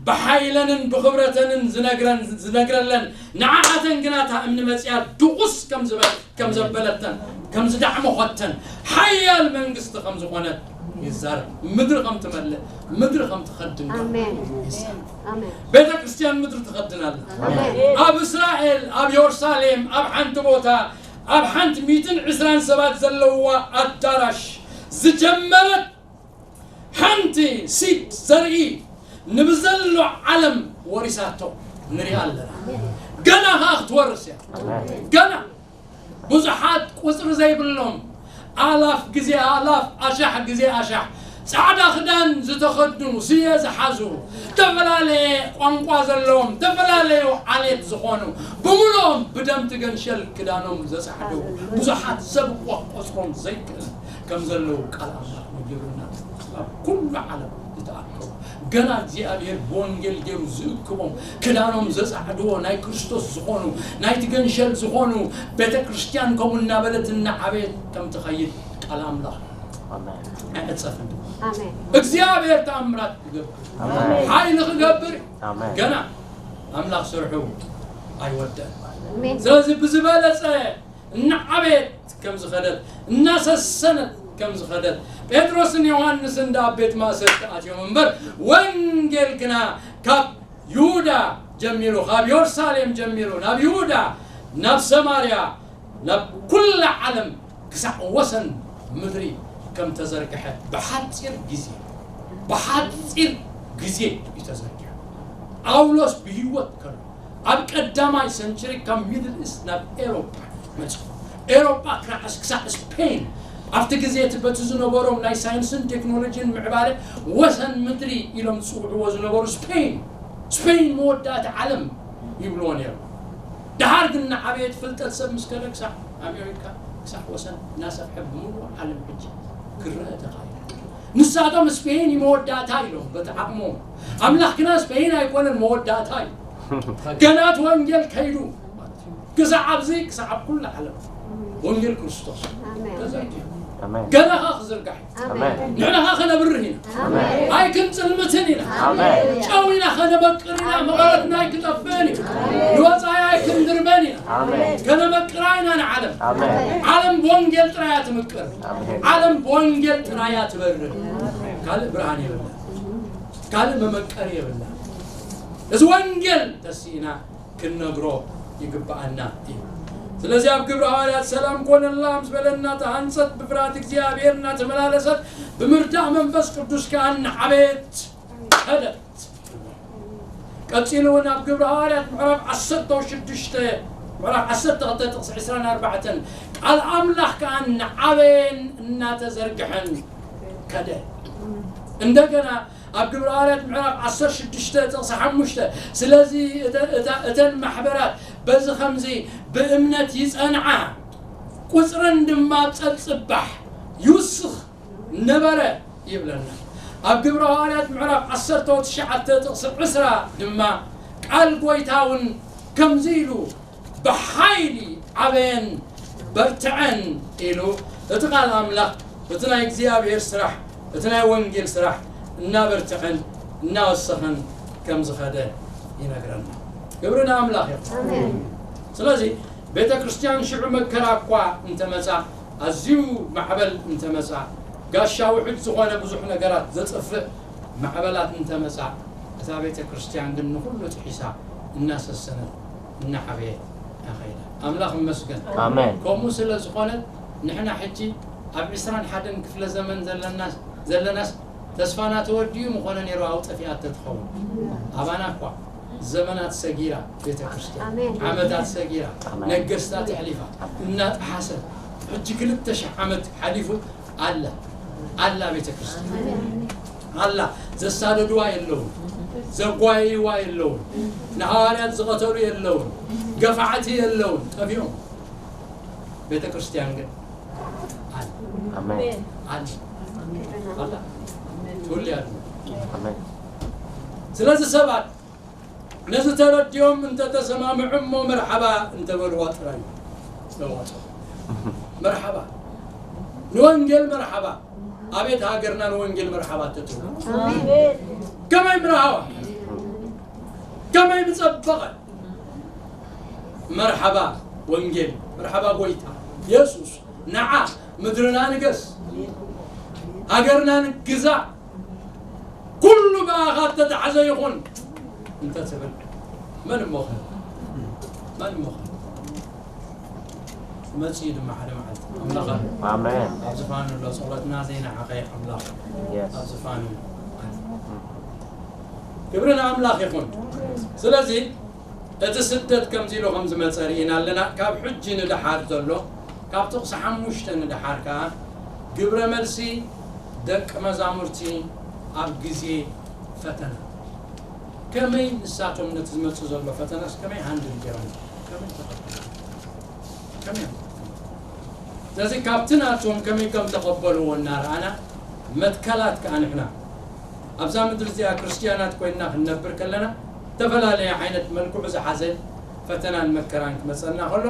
ብሓይለንን ብኽብረተንን ዝነግረን-፣ ዝነግረለን፣ ንዓኣተን ግና እታ እምኒ መጺኣ ድቑስ ከም ዝበ-፣ ከም ዘበለተን፣ ከም ዝዳዕመኾተን፣ ሓያል መንግስቲ ከም ዝኾነት ይዛረብ። ምድሪ ከም ትመልእ፣ ምድሪ ከም ትኸድን ኣሜን። ይዛረብ። ኣሜን። ቤተ ክርስቲያን ምድሪ ትኸድን ኣላ። ኣሜን። ኣብ እስራኤል፣ ኣብ የሩሳሌም፣ ኣብ ሓንቲ ቦታ፣ ኣብ ሓንቲ ሚእትን ዕስራን ሰባት ዘለውዋ ኣዳራሽ ዝጀመረት ሓንቲ ሲድ ዘርኢ ንብዘሎ ዓለም ወሪሳቶ ንሪኣ ኣለና። ገና ኸኣ ክትወርስ እያ። ኣሜን። ገና ብዙሓት ቁጽሪ ዘይብሎም ኣላፍ ግዜ ኣላፍ፣ ኣሻሕ ግዜ ኣሻሕ፣ ጻዕዳ ክዳን ዝተኸድኑ፣ ስየ ዝሓዙ፣ ዝተፈላለየ ቋንቋ ዘለዎም፣ ዝተፈላለዩ ዓሌት ዝኾኑ፣ ብምሉኦም ብደም ትገንሸል ክዳኖም ዘጻዕዱ፣ ብዙሓት ሰብ እኳ ክቆጽሮም ዘይክእል ከም ዘለዉ ቃል ኣምላኽ ነጊሩና። ኣብ ኩሉ ዓለም ዝተኣከቡ፣ ገና እግዚኣብሔር ብወንጌል ገይሩ ዝእክቦም፣ ክዳኖም ዘጻዕድዎ፣ ናይ ክርስቶስ ዝኾኑ፣ ናይቲ ገንሸል ዝኾኑ፣ ቤተ ክርስቲያን ከምኡ እናበለት እናዓበየት ከም ትኸይድ ቃል ኣምላኽ ኣሜን። ኣይዕጸፍን። ኣሜን። እግዚኣብሔር ተኣምራት ክገብር፣ ኣሜን። ሓይሊ ክገብር፣ ኣሜን። ገና ኣምላኽ ስርሑ ኣይወደን። ኣሜን። ስለዚ ብዝበለጸ እናዓበየት ከም ዝኸደት፣ እናሰሰነት ከም ዝኸደት፣ ጴጥሮስን ዮሃንስን ደኣ ኣብ ቤት ማእሰርቲ ኣትዮም እምበር፣ ወንጌል ግና ካብ ይሁዳ ጀሚሩ፣ ካብ የሩሳሌም ጀሚሩ፣ ናብ ይሁዳ፣ ናብ ሰማርያ፣ ናብ ኩላ ዓለም፣ ክሳዕ ወሰን ምድሪ ከም ተዘርግሐ፣ ብሓጺር ግዜ፣ ብሓጺር ግዜ እዩ ተዘርጊሑ። ጳውሎስ ብህይወት ከሎ፣ ኣብ ቀዳማይ ሰንቸሪ ካብ ሚድል ኢስት ናብ ኤሮጳ መጺኡ። ኤሮጳ ክራዕስ ክሳዕ ስፔን፣ ኣብቲ ግዜ እቲ በቲ ዝነበሮም ናይ ሳይንስን ቴክኖሎጂን ምዕባለ ወሰን ምድሪ ኢሎም ዝጽውዕዎ ዝነበሩ ስፔን፣ ስፔን መወዳእታ ዓለም ይብልዎ ነይሮም። ድሓር ግን እናዓበየት ፍልጠት ሰብ ምስ ከደ ክሳዕ ኣሜሪካ፣ ክሳዕ ወሰን እናሰፍሐ ብምሉእ ዓለም ሕጂ ክረአ ተኻኢሉ። ንሳቶም ስፔን እዩ መወዳእታ ኢሎም በቲ ዓቕሞም። ኣምላኽ ግና ስፔን ኣይኮነን መወዳእታ እዩ። ገና እቲ ወንጌል ከይዱ ክሳዕ ኣብዚ፣ ክሳዕ ኣብ ኩሉ ዓለም ወንጌል ክርስቶስ ተዘይትዩ። ገና ኸኣ ክዝርጋሕ እዩ። ንሕና ኸኣ ከነብርህ ኢና። ኣይክንጽልምትን ኢና። ጨው ኢና፣ ከነበቅር ኢና። መቐረትና ኣይክጠፍእን እዩ። ንወጻኢ ኣይክንድርበን ኢና። ከነበቅራ ኢና ንዓለም። ዓለም ብወንጌል ጥራይ እያ ትምቅር። ዓለም ብወንጌል ጥራይ እያ ትበርህ። ካልእ ብርሃን የብላ። ካልእ መመቀሪ የብላ። እዚ ወንጌል ተሲእና ክንነግሮ ይግብኣና እዩ። ስለዚ ኣብ ግብረ ሃዋርያት ሰላም ኮነላ ምስ በለና፣ ተሃንጸት፣ ብፍርሃት እግዚኣብሔር እናተመላለሰት፣ ብምርዳእ መንፈስ ቅዱስ ከኣ እናዓበየት ከደት። ቀጺሉ እውን ኣብ ግብረ ሃዋርያት ምዕራፍ ዓሰርተ ሽዱሽተ፣ ምዕራፍ ዓሰርተ ክልተ ጥቕሲ ዕስራን ኣርባዕተን፣ ቃል ኣምላኽ ከኣ እናዓበየን እናተዘርግሐን ከደ። እንደገና ኣብ ግብረ ሃዋርያት ምዕራፍ ዓሰርተ ሽዱሽተ ጥቕሲ ሓሙሽተ፣ ስለዚ እተ-፣ እታ-፣ እተን ማሕበራት በዚ ኸምዚ ብእምነት ይጸንዓ፣ ቁጽረን ድማ ኣብ ጸጽባሕ ይውስኽ ነበረ ይብለና። ኣብ ግብረ ሃዋርያት ምዕራፍ ዓሰርተ ትሽዓተ ጥቕሲ ዕስራ ድማ፣ ቃል ጐይታ እውን ከምዚ ኢሉ ብሓይሊ ዓበየን በርትዐን ኢሉ፣ እቲ ቃል ኣምላኽ፣ እቲ ናይ እግዚኣብሔር ስራሕ፣ እቲ ናይ ወንጌል ስራሕ እናበርትዐን እናወሰኸን ከም ዝኸደ ይነግረና። ክብሪ ንኣምላኽ ይኹን። ስለዚ ቤተ ክርስቲያን ሽዑ መከራ እኳ እንተመጻ፣ ኣዝዩ ማዕበል እንተመጻ፣ ጋሻ ውሑድ ዝኾነ ብዙሕ ነገራት ዘጥፍእ ማዕበላት እንተመጻ፣ እታ ቤተ ክርስቲያን ግን ንኹሉ ጥሒሳ እናሰሰነት እናዓበየት እያ ኸይዳ። ኣምላኽ ይመስገን። ኣሜን። ከምኡ ስለ ዝኾነ ንሕና ሕጂ ኣብ ዕስራን ሓደን ክፍለ ዘመን ዘለናስ፣ ዘለናስ ተስፋና ተወዲኡ ምኾነ ነይሩ፣ ኣብኡ ጠፊኣ ተትኸውን። ኣባና እኳ ዘመናት ሰጊራ ቤተ ክርስቲያን፣ ኣሜን። ዓመታት ሰጊራ፣ ኣሜን። ነገስታት ኣሕሊፋ እናጠሓሰት፣ ሕጂ ክልተ ሽሕ ዓመት ሓሊፉ ኣላ፣ ኣላ ቤተ ክርስቲያን። ኣላ። ዘሳደድዋ የለውን፣ ዘጓየይዋ የለውን፣ ንሃዋርያት ዝቐተሉ የለውን፣ ገፋዕቲ የለውን፣ ጠፊኦም። ቤተ ክርስቲያን ግን ኣላ። ኣሜን። ኣላ። ኣላ። ትውል ያሉ። ኣሜን። ስለዚ ሰባት ነዚ ተረዲኦም እንተተሰማምዑ እሞ መርሓባ እንተበልዋ ጥራይ ለዋጦ። መርሓባ። ንወንጌል መርሓባ። ኣቤት ሃገርና ንወንጌል መርሓባ ተትብሎ። ኣሜን። ከመይ ምርሃባ። ከመይ ምጸበቐ። መርሓባ ወንጌል፣ መርሓባ ጎይታ የሱስ፣ ንዓ ምድርና ንገስ፣ ሃገርና ንግዛእ፣ ኩሉ ብኣኻ እተታሕዘ ይኹን እንተ ትብል፣ መን እሞ ኸ? መን እሞ ኸ? ክመጽእ እዩ ድማ ሓደ መዓልቲ። ኣምላኽ ኣሎ። ኣሜን። ኣብ ዝፋኑ ኣሎ። ጸሎትና ዘይነዓቐ ኣምላኽ የስ። ኣብ ዝፋኑ ኣሎ። ክብሪ ንኣምላኽ ይኹን። ስለዚ እቲ ስደት ከምዚ ኢሉ ከም ዝመጸ ርኢና ኣለና። ካብ ሕጂ ንደሓር ዘሎ፣ ካብ ጥቕሲ ሓሙሽተ ንደሓር ከኣ ግብረ መልሲ ደቂ መዛሙርቲ ኣብ ግዜ ፈተና። ከመይ ንሳቶም ነቲ ዝመጽእ ዘሎ ፈተናስ ከመይ ሃንድል ገይሮም? ከመይ ተቐበሉ? ከመይ? ስለዚ ካብቲ ናቶም ከመይ ከም ተቐበልዎ እናረኣና፣ መትከላት ከኣ ንሕና ኣብዛ ምድሪ እዚኣ ክርስትያናት ኮይንና ክንነብር ከለና፣ ዝተፈላለየ ዓይነት መልክዑ ዝሓዘ ፈተናን መከራን ክመጸና ከሎ፣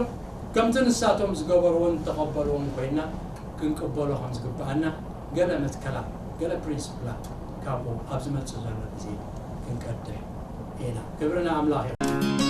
ከምቲ ንሳቶም ዝገበርዎን ዝተቐበልዎን ኮይንና ክንቅበሎ ከም ዝግብኣና፣ ገለ መትከላት፣ ገለ ፕሪንስፕላት ካብኡ ኣብ ዝመጽእ ዘሎ ግዜ ክንቀድሕ ኢና። ክብሪ ንኣምላኽ ይኹን።